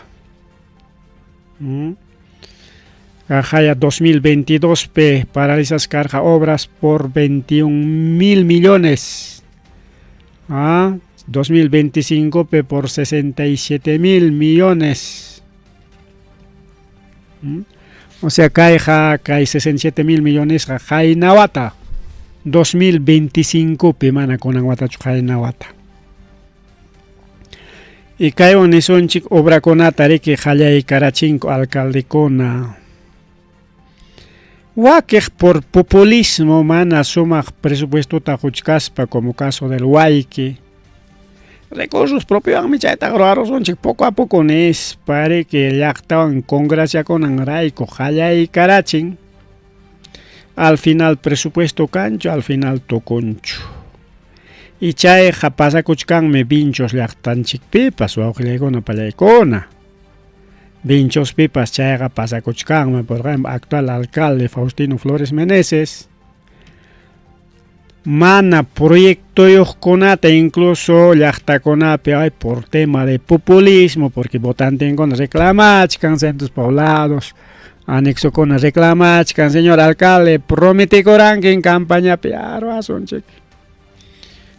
Kaqaya 2022 pe paralizas karqa obras por 21 mil millones. 2025 pe por 67 mil millones. O sea, kayqa kay 67 mil millonesqa qayna wata 2025 pi mana kunan watachu qayna wata. Y kaywan nisunchik obrakunata riki qallaykarachinku alcaldekuna. Wakiq por populismo mana sumaq presupuestota quchkaspa como caso del Huayqui. Recursos propiowanmi chaytaqa ruwarusunchik poco a poco nispa riki llaqtawan congraciakunanrayku qallaykarachin. Al final presupuesto kanchu, al final tukunchu. Y chayqa pasakuchkanmi Vinchos llaqtanchikpipas, wawqillaykuna pallaykuna. Vinchospipas chayqa pasakuchkanmi, por ejemplo, actual alcalde Faustino Flores Meneses mana proyectoyuqkunata incluso llaqtakunapi ay por tema de populismo, porque votantenkuna reclamachkan centros poblados, anexokuna reclamachkan, señor alcalde, prometikuranki en campañapi, ruwasunchik.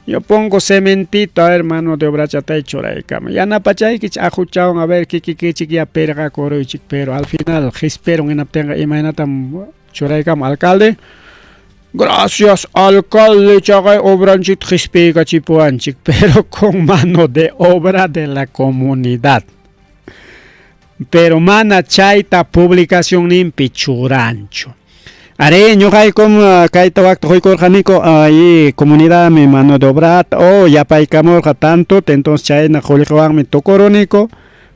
Yo pongo cementito, a ver, mano de obra chatay churaykama. Yanapachaykichik ajuchawan, a ver, kikikichik ya perqakuruychik, pero al final qhisperun hinaptinqa imaynatam churaykama alcalde. Gracias, alcalde, chaqay obranchik qhispiykachipuwanchik, pero con mano de obra de la comunidad. Pero mana chayta publicacionninpi churanchu. Are, ñuqaykum kayta wakta quykurqaniku ay comunidadmi mano de obrata o yapaykamurqa tanto, entonces chayna qullqiwanmi tukuruniku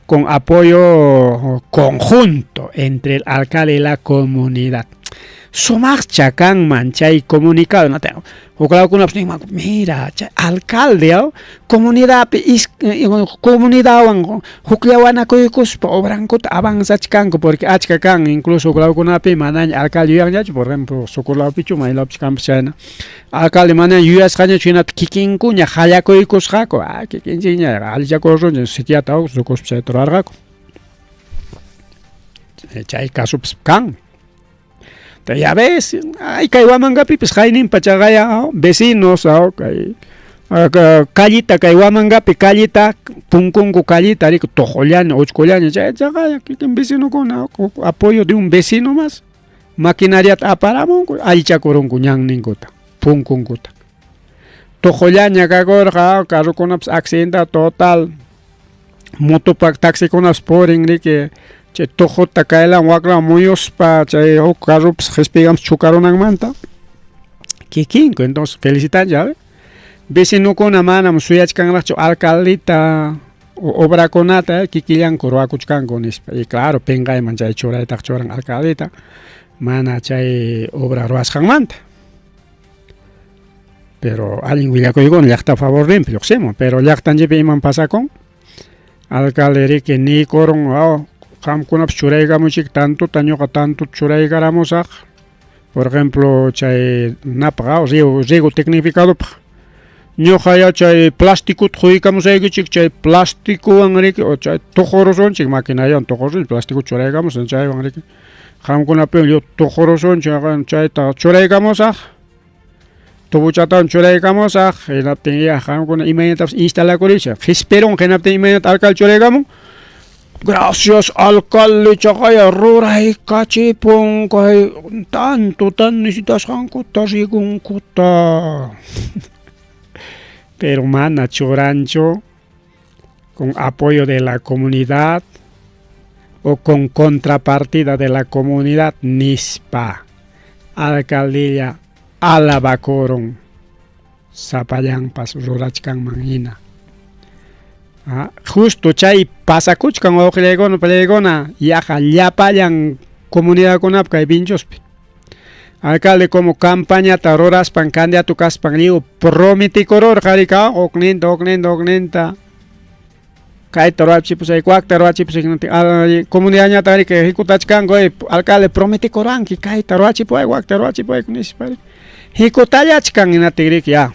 con apoyo conjunto entre el alcalde y la comunidad. Sumaqcha kanman chay comunicado, no tengo. Huklawkunapas ninmanku, mira, chay alcalde comunidadpi comunidadwan hukllawanakuykuspa obrankuta avanzachkanku, porque achka kan incluso huklawkunapi manaña alcalde yuyanñachu, por ejemplo, Socorlawpichu, maylawpichu kanpas chayna. Alcalde manaña yuyasqañachu hinata kikinkuña hallakuykusqaku, kikinchikña allichakurunchik sikiata rukuspa chayta rurarqaku. Chay casopas kan. Ya ves, ay kay Huamangapipis qayninpa chaqaya vecinos kay callita kay Huamangapi callita punkunku callita riku tuqullaña uchkullaña chay chaqaya kikin vecinokuna apoyo de un vecino más maquinariata aparamunku allichakurunku ñanninkuta punkunkuta tuqullaña kakurqa carrokunapas accidente total motopak taxikunapas purin riki chay tuquta kaylawan waklawan muyuspa chay huk carropas qispikampas chukarunanmanta kikinku entonces felicitanchik a ver vecinokuna manam suyachkanraqchu alcaldeta obrakunata kikillanku ruwakuchkanku nispa y claro pinqayman chay churaytaq churan alcaldeta mana chay obra ruwasqanmanta. Pero allin willakuykuna llaqta favorninpi lluqsimun, pero llaqtanchikpi imam pasakun? Alcalde riki niykurun, qamkunapas churaykamuchik tantuta ñuqa tantuta churaykaramusaq, por ejemplo, chay napaq riego tecnificadopaq. Ñuqa ya chay plasticota quykamusaykichik, chay plastikuwan riki o chay tuqurusunchik maquinariawan tuqurusunchik, plástico churaykamusan chaywan riki. Qamkunapiwan lliw tuqurusunchik, chayta churaykamusaq. Tubuchatawan churaykamusaq, hinaptin ya qamkuna imaynatapas instalakuriychik. Qhispirun hinaptin imaynata alcalde churaykamun. Gracias alcalde chaqaya ruraykachipun kay tanto tan necesitasqankuta rigunkuta. Pero mana churanchu con apoyo de la comunidad o con contrapartida de la comunidad nispa alcaldilla alabakurun sapallanpas rurachkanman hina. Justo chay pasakuchkan wawqillaykuna pallaykuna yaqa llapallan comunidadkunap kay Vinchospi. Alcalde como campañata ruraspan candidato kaspan lliw prometikururqa rika hukninta hukninta hukninta kayta ruwachipusayki wakta ruwachipusayki comunidadñataq riki hikutachkanku alcalde prometikurqanki kayta ruwachipuwayku wakta ruwachipuwayku nispa hikutallachkan hinaptin riki ya.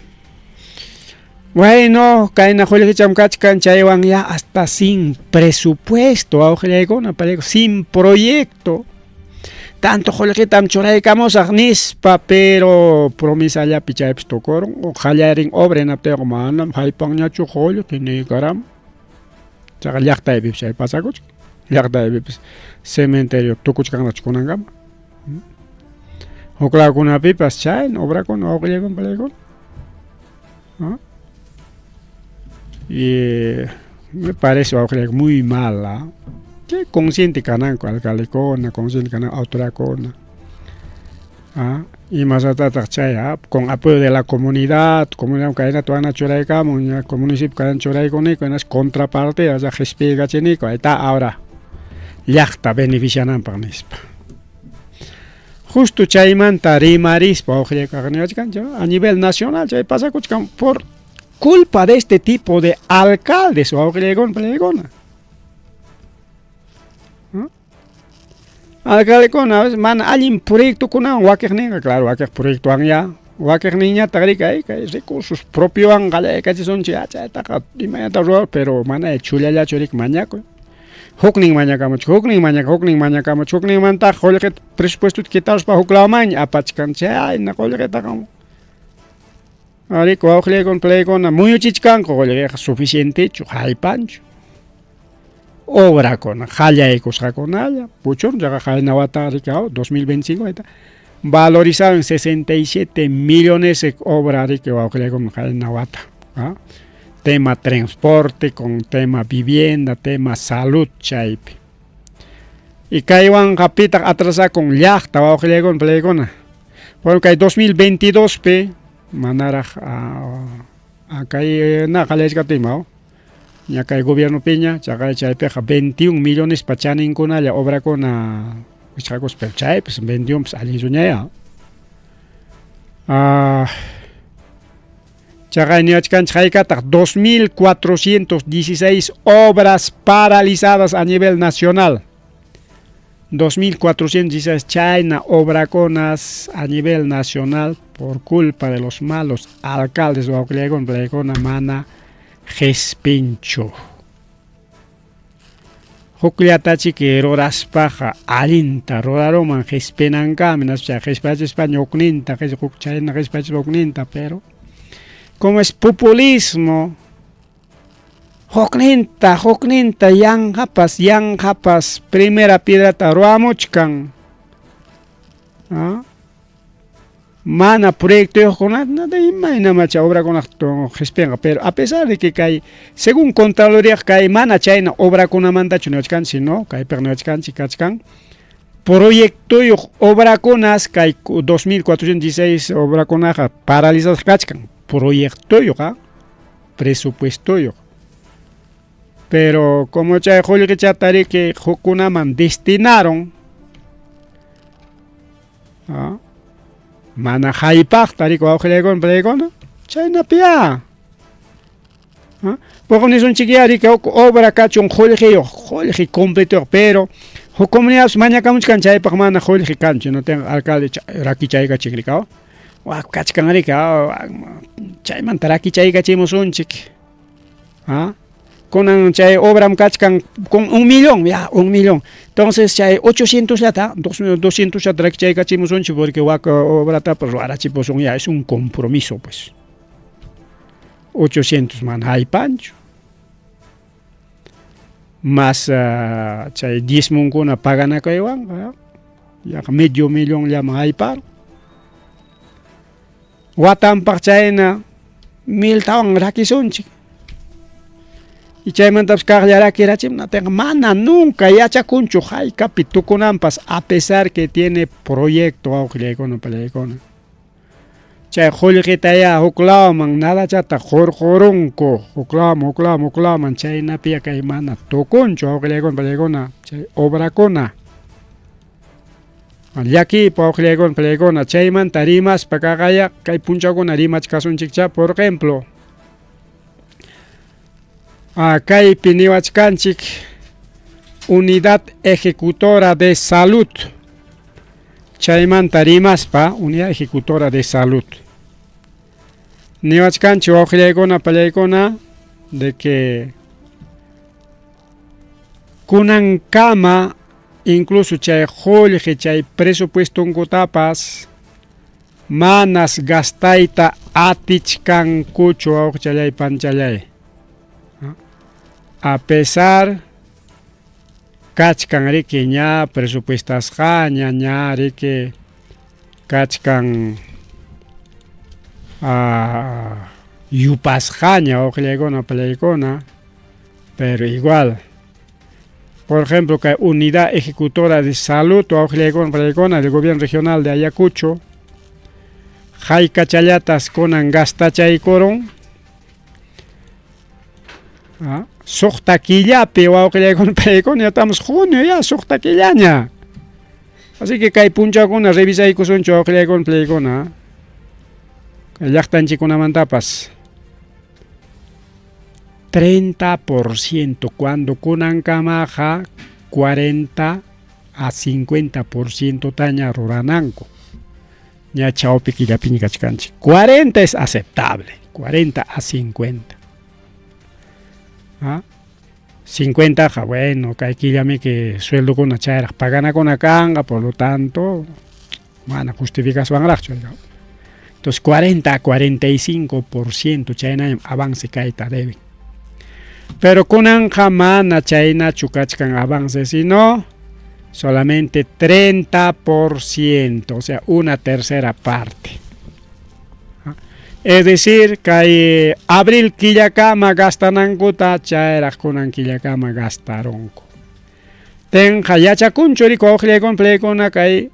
Bueno, kayna qullqicham kachkan chaywan ya hasta sin presupuesto wawqillaykuna pallaykuna sin proyecto. Tanto qullqitam churaykamusaq nispa, pero promesallapi chaypas tukurun o qallarin obra hinaptinqa manam haypanñachu qullqi niykaram. Chaqa llaqtaypipas chay pasakuchkan. Llaqtaypipas cementerio tukuchkanraqchu kunankama. Huklawkunapipas chayna obrakuna wawqillaykuna pallaykuna. Y me parece wawqillaykuna muy mala. Chay consciente kananku alcaldekuna, consciente kananku autoridadkuna. Ima ratataq chay con apoyo de la comunidad, comunidad kaynata wana churaykamun, ña municipio kayna churaykuniku, hinaspa contrapartida ya qispiykachiniku, ahí está ahora llaqta beneficiananpaq nispa. Justo chaymanta rimarispa wawqillaykuqa a nivel nacional chay pasakuchkan por culpa de este tipo de alcaldes wawqillaykuna palaykuna. Alcaldekuna a veces mana allin proyectokunawan wakiqninqa, claro, wakiq proyectowan ya, wakiqninñataq riki ay kay recursos propiowan qallaykachisunchik chaytaqa imaynata ruwawaq, pero mana chullallachu riki mañakuy. Huknin mañakamuchuk, huknin mañaka, huknin mañakamuchuk, hukninmantaq qullqita presupuestota quitaruspa huk lawmanña apachkan, chayna qullqitaqa. Arí, wawqillaykuna palaykuna muyuchichkanku qullqiqa suficientechu, haypanchu. Obrakuna qallaykusqakunalla puchun chaqa qayna wata riki 2025 wata valorizado en 67 millones obra riki wawqillaykuna qayna wata. Tema transporte con tema vivienda, tema salud chaypi. Y kaywanqa pitaq atrasakun llaqta wawqillaykuna palaykuna. Bueno, kay 2022 pi manaraq kay na qallaychkaptin ña kay gobierno piña chaqay chaypiqa 21 millones pa chaninkunalla obrakuna wichqakuspa, pero chaypis 21 pis allinchuñaya. Chaqay niwachkanchik haykataq 2416 obras paralizadas a nivel nacional. 2416 chayna obrakunas a nivel nacional por culpa de los malos alcaldes wawqillaykuna palaykuna mana qispinchu. Hukllatachiki ruraspaqa allinta ruraruman qispinankama, chay qispachispaña hukninta, huk chayna qispachispa hukninta, pero como es populismo, hukninta, hukninta yanqapas, yanqapas primera piedrata ruwamuchkan. Mana proyectoyuqkunata imaynama chay obrakunaq qispinqa, pero a pesar de que kay según Contraloría kay mana chayna obrakunamantachu niwachkanchik, sino kaypiqa niwachkanchik kachkan proyectoyuq obrakunas kay 2416 obrakunaqa paralizadas kachkan, proyectoyuq, presupuestoyuq. Pero como chay qullqichata riki hukkunaman destinaron, mana haypaqta riki wawqillaykuna palaykuna, chaynapiya. Porque nisunchikyá riki huk obra kachun qullqiyuq, qullqi completoyuq, pero huk comunidades mañakamuchkan chaypaq mana qullqi kanchu, no tengo alcalde rakichaykachin riki, wak kachkan riki, chaymanta rakichaykachimusunchik. Kunan chay obram kachkan con 1 millón, ya, 1 millón. Entonces chay 800 llata, 200 llata rakichaykachimusunchik porque wak obratapas ruwarachipusun ya, es un compromiso pues. 800 mana haypanchu. Más chay diezmonkuna paganakuywanqa yaqa medio millón llaman hayparun. Watanpaq chayna miltawan rakisunchik. Y chaymantapas kaqlla rakirachimnatinqa mana nunca yachakunchu haykapi tukunanpas a pesar que tiene proyecto wawqillaykuna palaykuna. Chay qullqitaya huk lawman nadachata qurqurunku, huk lawman, huk lawman, huk lawman, chaynapiya kay mana tukunchu wawqillaykuna palaykuna chay obrakuna. Llakiypa wawqillaykuna palaykuna chaymanta rimaspa kaqaya kay punchawkuna rimachkasunchikcha, por ejemplo, kaypi niwachkanchik Unidad Ejecutora de Salud. Chaymanta rimaspa Unidad Ejecutora de Salud. Niwachkanchik wawqillaykuna palaykuna de que kunankama incluso chay qullqi chay presupuestonkutapas manas gastayta atichkankuchu wawqichalay panchalay. A pesar kachkan riki ña presupuestasqaña ña riki kachkan yupasqaña wawqillaykuna palaykuna, pero igual. Por ejemplo, kay Unidad Ejecutora de Salud wawqillaykuna panallaykuna del Gobierno Regional de Ayacucho haykachallatas kunan gastachaykurun suqta killapi wawqillaykuna panallaykuna ya estamos junio ya suqta killaña. Así que kay punchawkuna revisaykusunchu wawqillaykuna panallaykuna kay llaqtanchikkunamantapas. 30% cuando kunankamaqa 40 a 50% taña rurananku. Ña chawpi killapiña kachkanchik. 40 es aceptable, 40 a 50. ¿Ah? 50 bueno, kay killamiki sueldokuna chayraq paganakuna kanqa, por lo tanto, mana justificaswanraqchu. Entonces 40 a 45% chaynañam avance kayta deben. Pero kunanqa mana chaynachu kachkan avance, sino solamente 30%, o sea, una tercera parte. Es decir, kay abril killakama gastanankuta chayraq kunan killakama gastarunku. Tenqa yachakunchu riku wawqillaykuna panallaykuna kay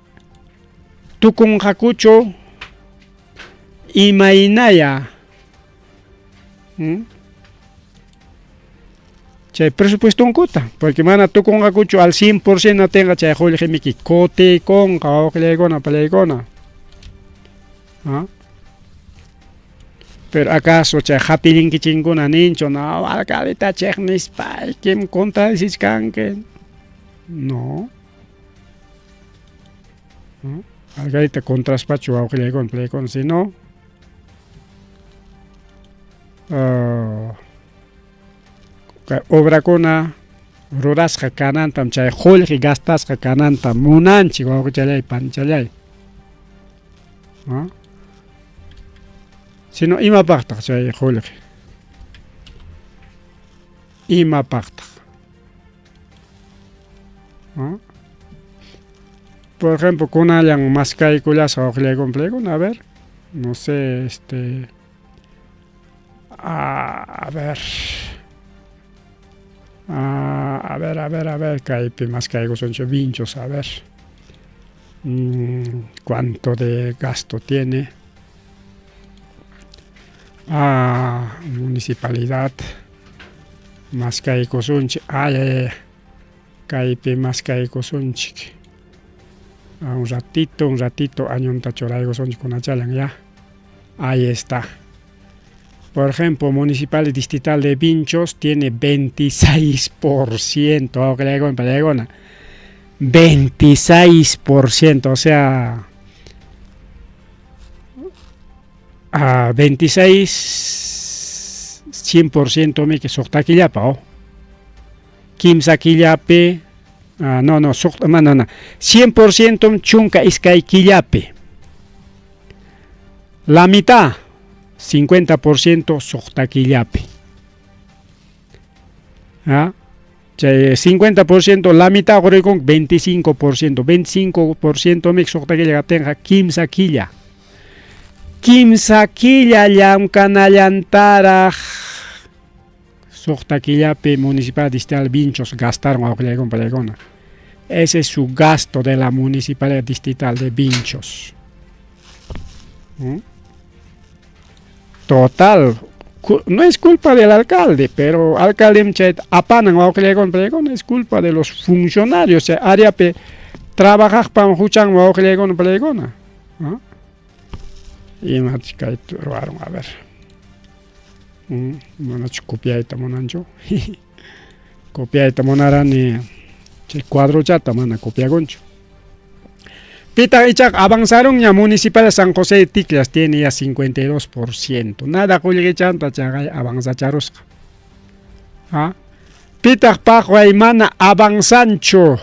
tukunqakuchu imaynaya chay presupuestonkuta, porque mana tukunqakuchu al 100% tenqa chay qullqimiki kutikunqa wawqillaykuna panallaykuna. ¿Ah? Pero acaso chay hapirinkichinkuna ninchu, no, alcaldeta chiqnispaykim contradecichkanki. No. ¿No? Alcaldeta contraspachu wawqillaykuna panallaykuna, sino obrakuna rurasqa kanantam chay qullqi gastasqa kanantam munanchik wawqichallay panichallay. ¿No? Sino imapaqtaq chay qullqi? Imapaqtaq? ¿No? Por ejemplo, kunallan maskaykullasqa wawqillaykuna panallaykuna, a ver, no sé, a ver, a ver, a ver, a ver, kaypi maskaykusunchik Vinchos, a ver, cuánto de gasto tiene. Ah, municipalidad, maskaykusunchik, ay, ay, ay, kaypi maskaykusunchik. Un ratito, añonta churaykusunchik kunachallan ya. Ahí está. Por ejemplo, Municipal Distrital de Vinchos tiene 26%, 26%, o sea, a 26, 100% miki suqta killapa, oh. Kimsa killapi, no, no, suqta, no, no, 100% chunka iskay killapi. La mitad, 50% suqta killapi. ¿Ah? Chay 50%, la mitad qurikun 25%, 25% miki suqta killa kaptinqa kimsa killa. Kimsa killa llamkanallantaraq suqta killapi Municipal Distrital Vinchos gastaron wawqillaykuna panallaykuna. Ese es su gasto de la Municipalidad Distrital de Vinchos. Total, no es culpa del alcalde, pero alcalde chay apanan wawqillaykuna panallaykuna, es culpa de los funcionarios, chay áreapi trabajaqpam huchan wawqillaykuna panallaykuna. ¿No? Imachus kayta ruwarun, a ver. Manachu copiayta munanchu? Copiayta munarani chay cuadrochata mana copiakunchu. Pitaq ichaqa avanzarunña Municipal San José de Ticlas tiene ya 52%. Nada qullqichanta chaqay avanzacharusqa. ¿Ah? Pitaq paqway mana avanzanchu.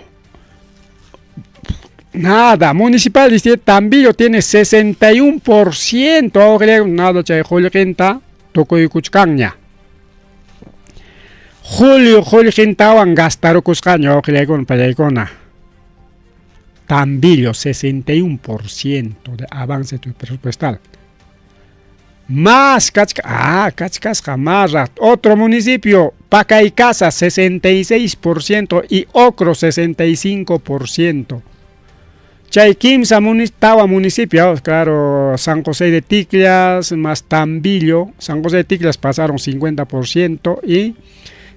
Nada, Municipal Distrito Tambillo tiene 61%, nada chay qullqinta tukuykuchkanña. Julio qullqintawan gastarukusqaña wawqillaykuna panallaykuna. Tambillo 61% de avance presupuestal. Más kachka, ah, kachkasqa más otro municipio, Pacaycasa 66% y Ocro 65%. Chay kimsa tawa municipio, claro, San José de Ticlas más Tambillo, San José de Ticlas pasaron 50% y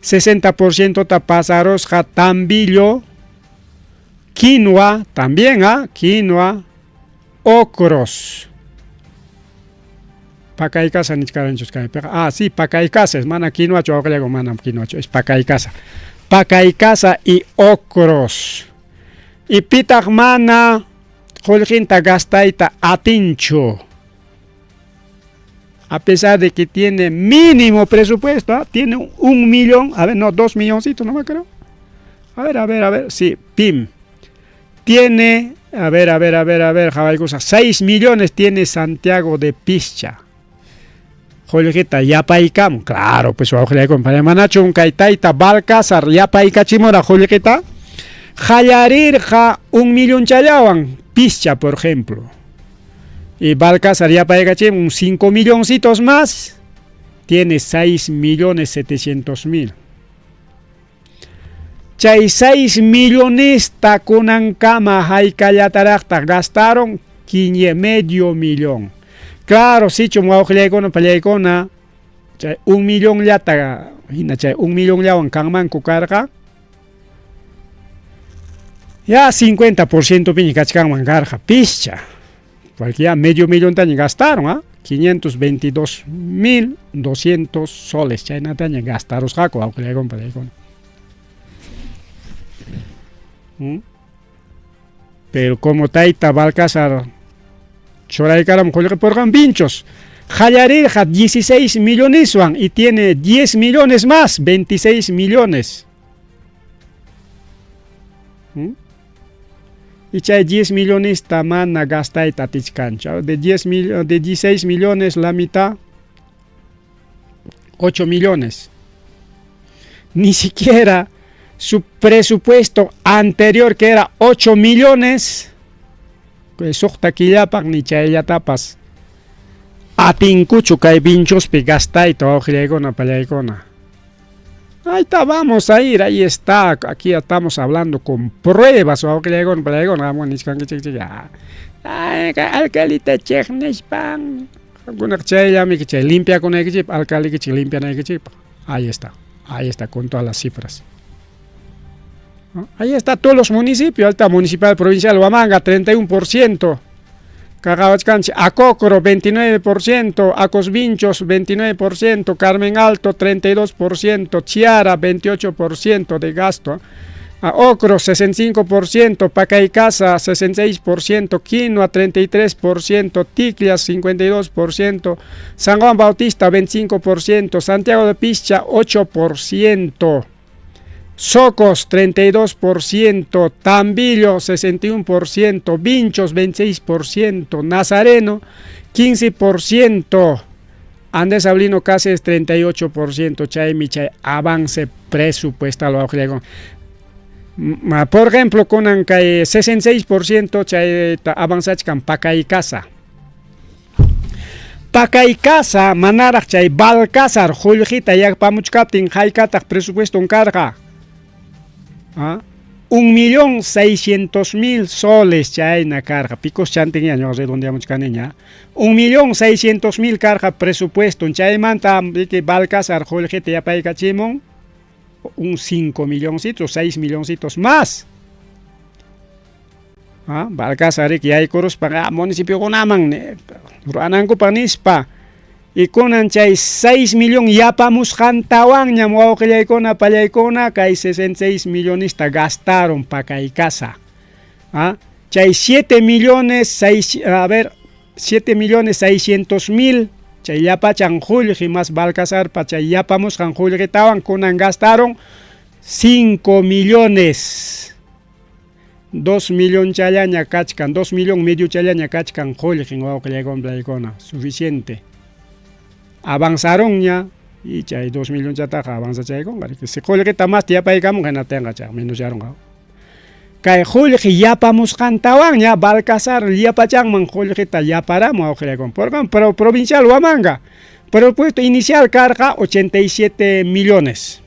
60% ta pasarosqa Tambillo, Quinua también, ¿ah? Quinua, Ocros. Pacaycasa nichkaranchus kaypiqa. Ah, sí, Pacaycasa, es mana Quinuachu, awqallaku manam Quinuachu, es Pacaycasa. Pacaycasa y Ocros. Y pitaq mana qullqinta gastayta atinchu. A pesar de que tiene mínimo presupuesto, ¿ah? Tiene 1 millón, a ver, no, 2 milloncitos, no me creo. A ver, a ver, a ver, sí, PIM. Tiene, a ver, a ver, a ver, a ver, qawaykusa, 6 millones tiene Santiago de Pischa. Qullqita yapaykamun, claro, pues wawqillayku, manachum kay tayta Balcázar yapaykachimura qullqita? Qallarirqa 1 millonchallawan Pischa, por ejemplo. Y Balcázar yapaykachimun 5 milloncitos más, tiene 6 millones 700 mil. Chay 6 millonesta kunankama haykallataraqtaq gastaron medio millón. Claro, sichum wawqillaykuna pallaykuna chay 1 millonllata hina chay 1 millonllawan kanmanku karqa ya 50% piña kachkanman karqa Pischa. Porque ya medio millontaña gastaron, ¿ah? 522.200 soles chaynataña gastarusqaku wawqillaykuna pallaykuna. Pero como tayta Balcázar churaykaram qullqi purqan Vinchos, qallarirqa 16 milloneswan y tiene 10 millones más, 26 millones. Y chay 10 millones mana gastayta atichkanchu. De 10 mil, de 16 millones la mitad, 8 millones. Ni siquiera su presupuesto anterior, que era 8 millones, pues suqta killapaq ni chayllatapas atinkuchu kay Vinchospi gastayta wawqillaykuna pallaykuna. Ahí está, vamos a ir, ahí está, aquí estamos hablando con pruebas, wawqillaykuna pallaykuna, vamos nichkankichik ya. Ay, alcaldita chiqnishpan. Qamkunaqa chayllami chay limpiakunaykichikpaq, alcaldekichik limpianaykichikpaq. Ahí está con todas las cifras. Ahí está todos los municipios, ahí está Municipal Provincial Huamanga, 31%. Qawachkanchik, Acocro 29%, Acosvinchos 29%, Carmen Alto 32%, Chiara 28% de gasto, Ocro 65%, Pacaycasa 66%, Quinua 33%, Ticlias 52%, San Juan Bautista 25%, Santiago de Pischa 8%. Socos 32%, Tambillo 61%, Vinchos 26%, Nazareno 15%, Andrés Avelino Cáceres 38%, chaymi chay avance presupuestal. Por ejemplo, kunan kay 66% chay avanzachkan Pacaycasa. Pacaycasa manaraq chay Balcázar qullqita yapamuchkaptin haykataq presupueston karqa? ¿Ah? 1.600.000 soles chayna karqa. Picos chantinña ñuqa redondeamuchkaniña. 1.600.000 karqa presupuesto. Chaymanta Balcázar qullqita yapaykachimun un 5 milloncitos, 6 milloncitos más. ¿Ah? Balcázar yaykuruspan ah, municipiokunaman ruwanankupaq nispa. Y kunan chay 6 millón yapamusqantawanñam wawqillaykuna pallaykuna kay 66 millonesta gastaron Pacaycasa. ¿Ah? Chay 7 millones 6, a ver, 7 millones 600 mil chay llapachan qullqi más Balcázarpa chay yapamusqan qullqitawan kunan gastaron 5 millones. 2 millón challaña kachkan, 2 millón medio challaña kachkan qullqin wawqillaykuna pallaykuna, suficiente. Avanzaron y chay 2 millón chataqa avanzachaykunqa si qullqita más yapaykamun hinaptinqa chay menosyaronqa. Kay qullqi yapamusqantawanña Balcazar llapachanman qullqita yaparamun wawqillaykuna. Porque pro, provincial Huamanga presupuesto inicial karqa 87 millones.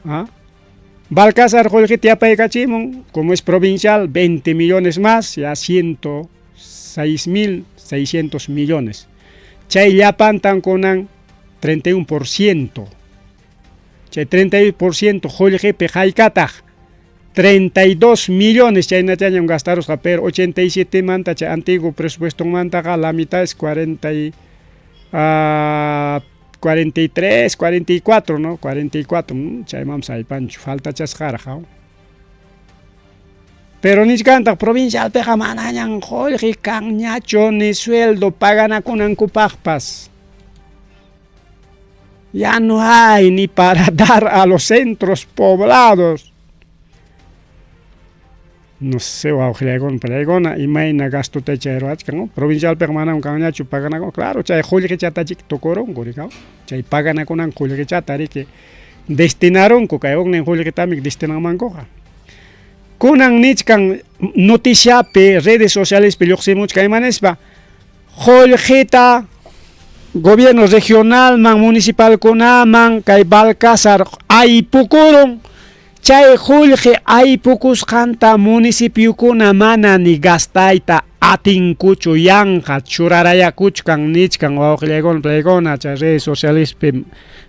¿Ah? Balcazar qullqita yapaykachimun, como es provincial, 20 millones más, ya 106.600 millones. Chay llapantan kunan 31%. Chay 31% qullqipi haykataq 32 millones chaynachañam gastarusqa, pero 87 manta chay antiguo presupuestonmantaqa la mitad es 40 y, 43, 44, ¿no? 44, chaymanpas aypanchu, faltachasqaraq. Pero nichkantaq provincialpiqa manañan qullqi kanñachu ni sueldo paganakunankupaqpas. Ya no hay ni para dar a los centros poblados. No sé, wawqillaykuna, panaykuna, imayna gastota chay ruwachkan, no? Provincialpiqa manam kanñachu paganakuna. Claro, chay qullqichatachik tukurunku, rikaw. Chay paganakunan qullqichata riki destinarunku, kay huknin qullqitami destinanmankuqa. Kunan nichkan noticiapi, redes socialespi lluqsimuchkan ima nispa, qullqita gobierno regionalman, municipalkunaman kay Balcázar aypukurun, chay qullqi aypukusqanta municipiokuna mana ni gastayta atinkuchu, yanqa churarayakuchkan nichkan wawqillaykuna, panaykuna, chay redes socialespi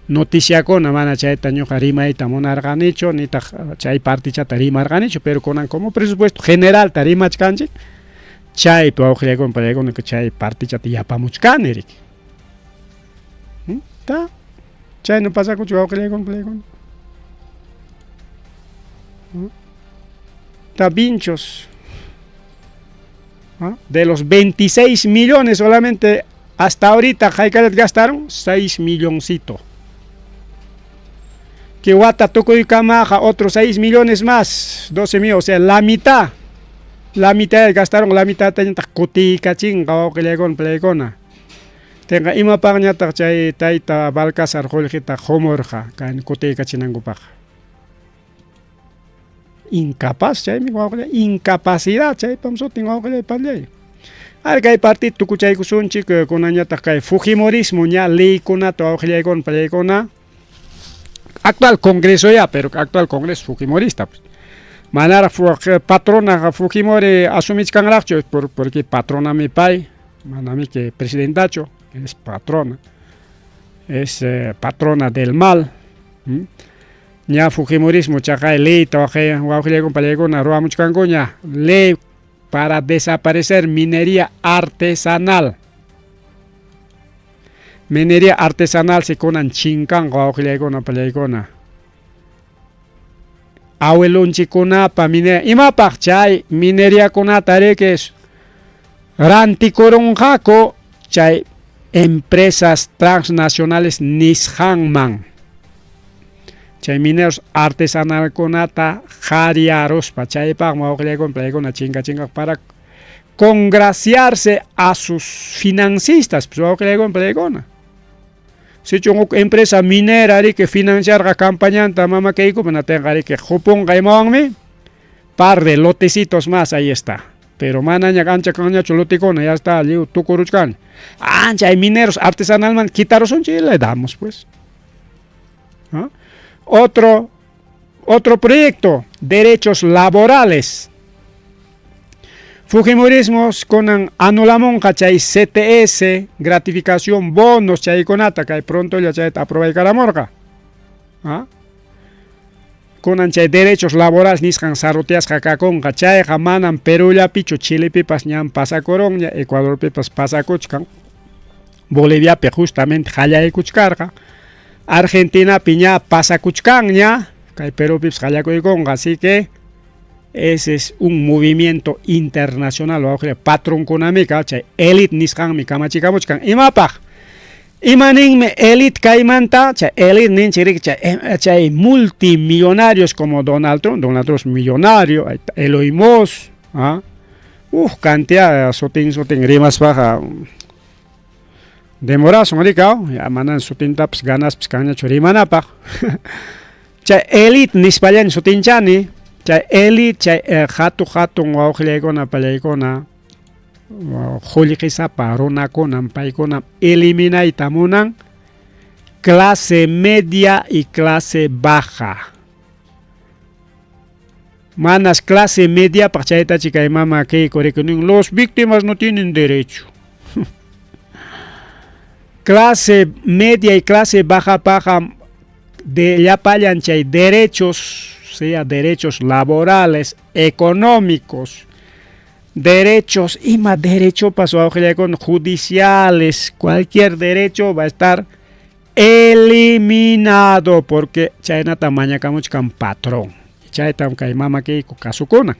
noticiakuna mana chayta ñuqa rimayta munarqanichu, nitaq chay partichata rimarqanichu, pero kunan como presupuesto generalta rimachkanchik, chaypi wawqillaykuna, panaykuna chay partichata yapamuchkani riki. Ta chayna pasakuchu wawqillaykuna, panaykuna. Ta Vinchos. De los 26 millones solamente hasta ahorita haykallata gastaron 6 milloncito. Que wata tukuykamaqa otros 6 millones más, 12 millones, o sea, la mitad. La mitad gastaron, la mitad tañataq kutiykachinqa wawqillaykuna, panaykuna. Tenqa imapaqñataq chay tayta Balcázar qullqita qumurqa kan kutiykachinankupaq. Incapaz chaymi wawqillay, incapacidad chaypam sutin wawqillay panillay. Ar kay partido tukuchaykusunchik kunanñataq kay fujimorismo ña leykunata wawqillaykuna, panaykuna. Actual congreso ya, pero actual congreso fujimorista pues. Manaraq patrona Fujimori asumichkanraqchu, porque patronami pay, manami que presidentachu, es patrona. Es patrona del mal. Ña fujimorismo chaqay leyta wawqillaykuna, panaykuna ruwamuchkankuña, ley para desaparecer minería artesanal. Minería artesanal se kunan chinkanqa wawqillaykuna, panaykuna. Abuelonchikunapa minería, imapaq chay mineriakunata riki rantikurunqaku chay empresas transnacionales nisqanman. Chay mineros artesanalkunata qariaruspa chaypaqmi wawqillaykuna, panaykuna chinkachinqaku para congraciarse a sus financistas, pues wawqillaykuna, panaykuna. Sichun huk empresa minera riki financiarqa campañanta mama kaykupi natinqa riki qupunqa imawanmi par de lotecitos más, ahí está. Pero manaña ancha kanñachu lotikuna, ya está lliw tukuruchkan. Ancha hay mineros artesanalman quitarusunchik y le damos pues. ¿Ah? Otro proyecto, derechos laborales. Fujimorismo kunan anulamunqa chay CTS, gratificación, bonos chaykunata, kay pronto ya chayta aprobaykaramurqa. ¿Ah? Kunan chay derechos laborales nisqan sarutyasqa kakunqa, chayqa manam Perú llapichu, Chilepipas ñam pasakurunña, Ecuadorpipas pasakuchkan, Boliviapi justamente qallaykuchkarqa, Argentinapi ña pasakuchkanña, kay Perúpipas qallakuykunqa, así que ese es un movimiento internacional, patronkunamika, chay elite nisqanmi kamachikamuchkan. Imapaq? Ima ninmi elite kaymanta, chay elite ninchik riki, chay multimillonarios como Donald Trump, Donald Trump es millonario, Elon Musk, ¿ah? Cantidad sutin sutin rimaspaqa demorasun rikaw, ya manan sutintapas ganaspas kanñachu rimanapaq. Chay elite nispallani sutinchani, Chay elite, chay hatu hatun wawqillaykuna pallaykuna qullqisapa runakunam paykunam eliminayta munan clase media y clase baja. Manas clase mediapaq chaytachi kay mama Keiko rikunin, los víctimas no tienen derecho. Clase media y clase baja paja de llapallan chay derechos, sea derechos laborales, económicos, derechos, ima derecho pasó con judiciales, cualquier derecho va a estar eliminado porque chaynata mañakamuchkan patrón. Chaytam kay mama Keiko kasukuna.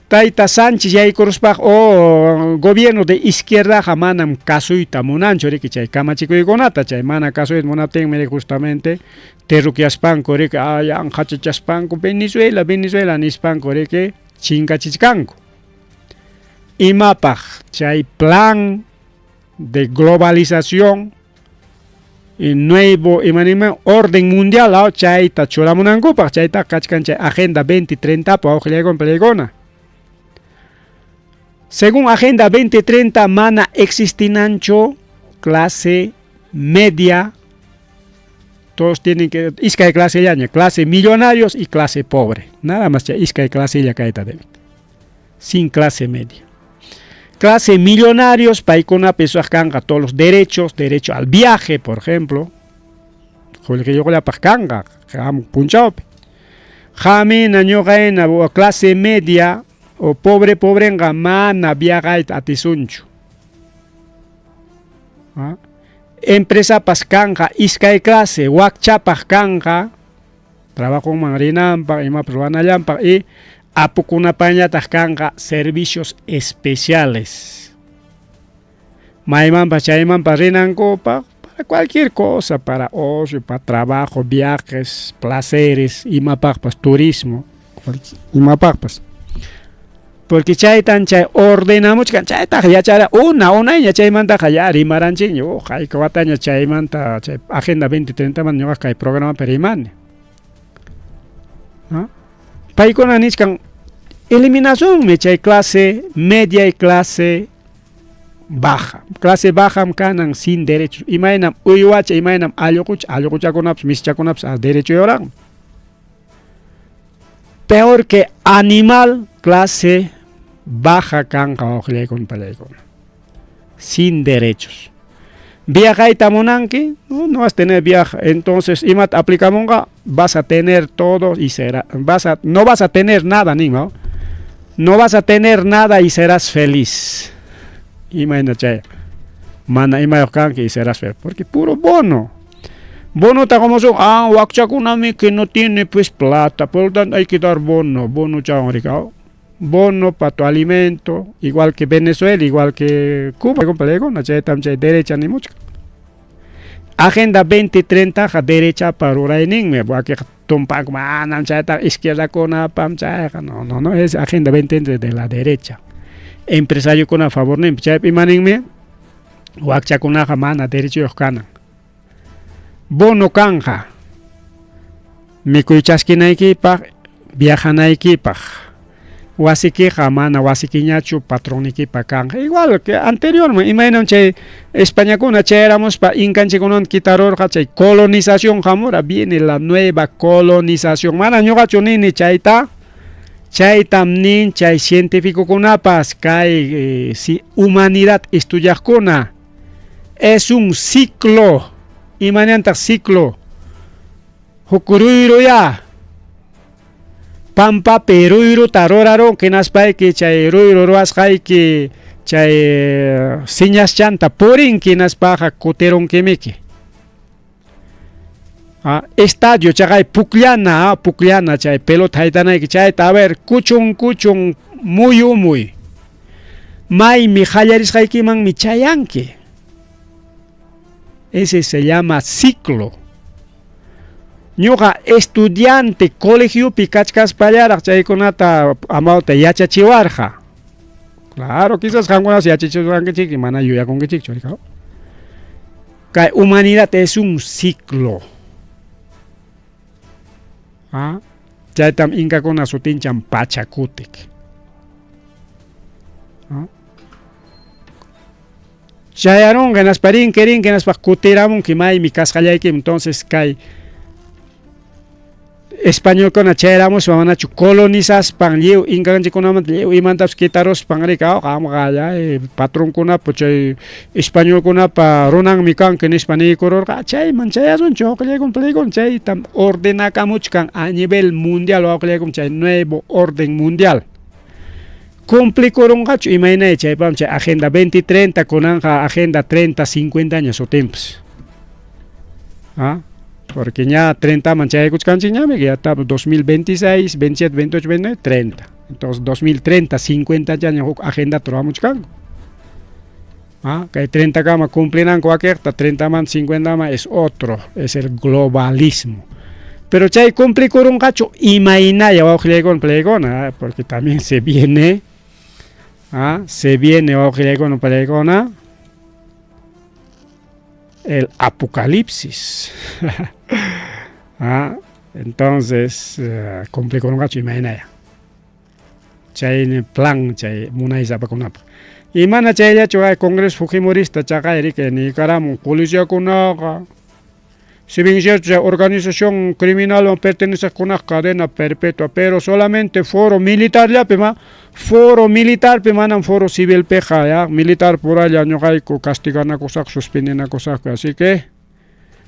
Tayta Sánchez yaykuruspaq o gobierno de izquierdaqa manam kasuyta munanchu riki chay kamachikuykunata, chay mana kasuyta munaptinmi justamente terrukyaspanku riki ayan qachachaspanku Venezuela, Venezuela nispanku riki chinkachichkanku. Imapaq chay plan de globalización y nuevo imanima orden mundial chayta churamunankupaq, chayta kachkan chay Agenda 2030 pa wawqillaykuna. Según Agenda 2030 mana existinancho clase media, todos tienen que, iskay clase llaña, clase millonarios y clase pobre, nada más chay iskay clase lla kayta deben, sin clase media. Clase millonarios, paykunapi kanqa todos los derechos, derecho al viaje, por ejemplo, qullqiyuqllapaq kanqa, hamuq punchawpi. Qamina ñuqayna clase media o pobre pobrenqa mana viajayta atisunchu. Empresapas kanqa iskay clase, wakchapaq kanqa, trabajonman rinanpaq, imapas ruwanallanpaq y apukunapañataq kanqa servicios especiales. Maymanpas chaymanpas rinankupaq para cualquier cosa, para ocio, para trabajo, viajes, placeres, imapaqpas, turismo, imapaqpas. Porque chaytan chay ordenamuchkan, chaytaq yachara una unayña chaymantaqa ya rimaranchikña, oh, hayka wataña chaymanta chay Agenda 2030 man ñuqa kay programapi rimani. ¿No? Paykuna nichkan eliminasunmi chay clase media y clase baja. Clase baja kanan sin derechos. Imaynam uywacha, imaynam allqucha, allquchakunapas, mischakunapas a derecho yoran. Peor que animal, clase baja kanqa wawqillaykuna pallaykuna. Sin derechos. Viajayta munanki, no, no vas a tener viaje. Entonces, imata aplicamunqa, vas a tener todo y será, no vas a tener nada, ni no. No vas a tener nada y serás feliz. Imayna chay. Mana imayuq kanki y serás feliz. Porque puro bono. Bono ta como son, wakchakunami que no tiene pues plata, por lo tanto hay que dar bono, bono chawan rikao. Bono para tu alimento, igual que Venezuela, igual que Cuba, chaytam chay derecha ni mucho. Agenda 2030 ja derecha para rurayninmi, wakiqa tumpanku manam chayta izquierdakunapam chayqa, no, no, no, es Agenda 2030 de la derecha. Empresariokuna favorninpi, chaypi imaninmi wakchakunaqa mana derechuyuq kanan. Bono kanja mikuy chaskinaykipaq, viajanaykipaq. Wasikiqa mana wasikiñachu patronnikipa kanqa. Igual que anteriorman, imaynam chay Españakuna chayaramuspa inkanchikkunawan quitarurqa chay colonización hamura, viene la nueva colonización. Mana ñuqachu nini chayta, chaytam nin chay científicokunapas kay si humanidad estudiaqkuna. Es un ciclo. Imaynantaq ciclo? Huk ruyruya pampapi ruyruta rurarunki hinaspayki chay ruyru ruwasqayki chay siñaschanta purinki hinaspaqa kutirunkimiki. Estadio chaqay pukllana, pukllana chay pelota haytanayki chayta a ver kuchun kuchun muyumuy. Maymi qallarisqaykimanmi chayanki. Ese se llama ciclo. Ñuqa estudiante colegiopi kachkaspallaraq chaykunata amawta yachachiwarqa. Claro, quizás qamkunas yachachiwarqankichik mana yuyakunkichikchu, rikaw. Kay humanidad es un ciclo. Chaytam inkakuna sutinchan Pachakutik. Chayarunqa hinaspa rinki rinki hinaspa kutiramunki maymi kasqallaykim entonces kay españolkuna chayaramuspa manachu colonizaspan lliw inkanchikkunamanta lliw imantapas quitaruspan rika qamqa allay patronkunapa chay españolkunapa runanmi kanki nispa niykururqa chayman chayasunchu wawqillaykum palaykuna chaytam ordenakamuchkan a nivel mundial wawqillaykum chay nuevo orden mundial Cumplikurunqachu imaynay chaypam chay agenda 2030 kunanqa agenda 30 50 ña sutinpas. ¿Ah? Porque ña 30 man chayaykuchkanchikñami, ya está 2026, 27, 28, 29, 30. Entonces 2030, 50 ña huk agenda ruramuchkanku. ¿Ah? Kay 30 kama cumplinanku wakiqta, 30 man 50 man es otro, es el globalismo. Pero chay cumplikurunqachu imaynaya wawqillaykuna palaykuna, porque también se viene, ¿ah? Se viene wawqillaykuna palaykuna el apocalipsis. ¿Ah? Entonces, cumplikurunqachu imaynaya. Chay plan chay munaysapakunapaq. Y mana chayllachu ay Congreso Fujimorista chaqay riki niykaramun policiakunaqa si bien cierto chay organización criminalman perteneceqkunaqa cadena perpetua pero solamente foro militarllapi ma foro militarpi manam foro civilpiqa ya militar puralla ñuqayku castiganakusaqku suspendinakusaqku así que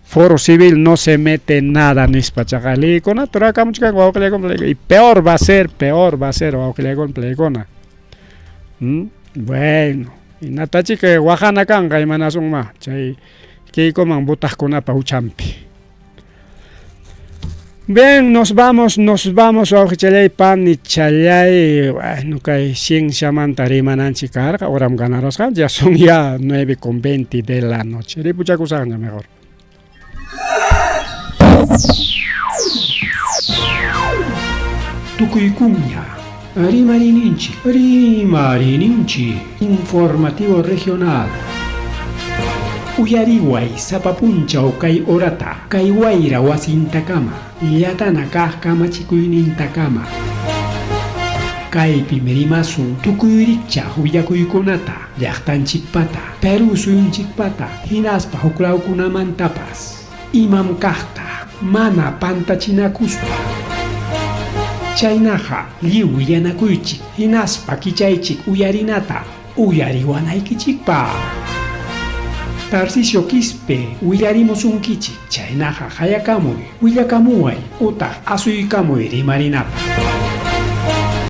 foro civil no se mete nada nispa chaqa leykunata rurakamuchkanku wawqillaykuna y peor va a ser, peor va a ser wawqillaykuna palaykuna. Bueno, hinatachika waqana kanqa imanasunma chay Keikoman votaqkunapa huchanpi. Bien, nos vamos, wawqichallay, panichallay, bueno, kay cienciamanta rimananchik karqa, horam ganarusqanchik, ya son ya 9:20 de la noche. Ripuchakusaqña mejor. Tukuykunña rimarininchik, rimarininchik, informativo regional. Uyariway sapa punchaw kay horata, kay wayra wasintakama, llatana kaq kamachikuynintakama. Kaypim rimasun tukuy rikchaq willakuykunata, llaqtanchikpata, Perú suyunchikpata, hinaspa huklawkunamantapas. Imam kaqta, mana pantachinakuspa. Chaynaqa lliw willanakuychik, hinaspa kichaychik uyarinata uyariwanaykichikpaq. Tarcisio Quispe willarimusunkichik, chaynaqa qayakamuy, willakamuway utaq asuykamuy rimarinapaq.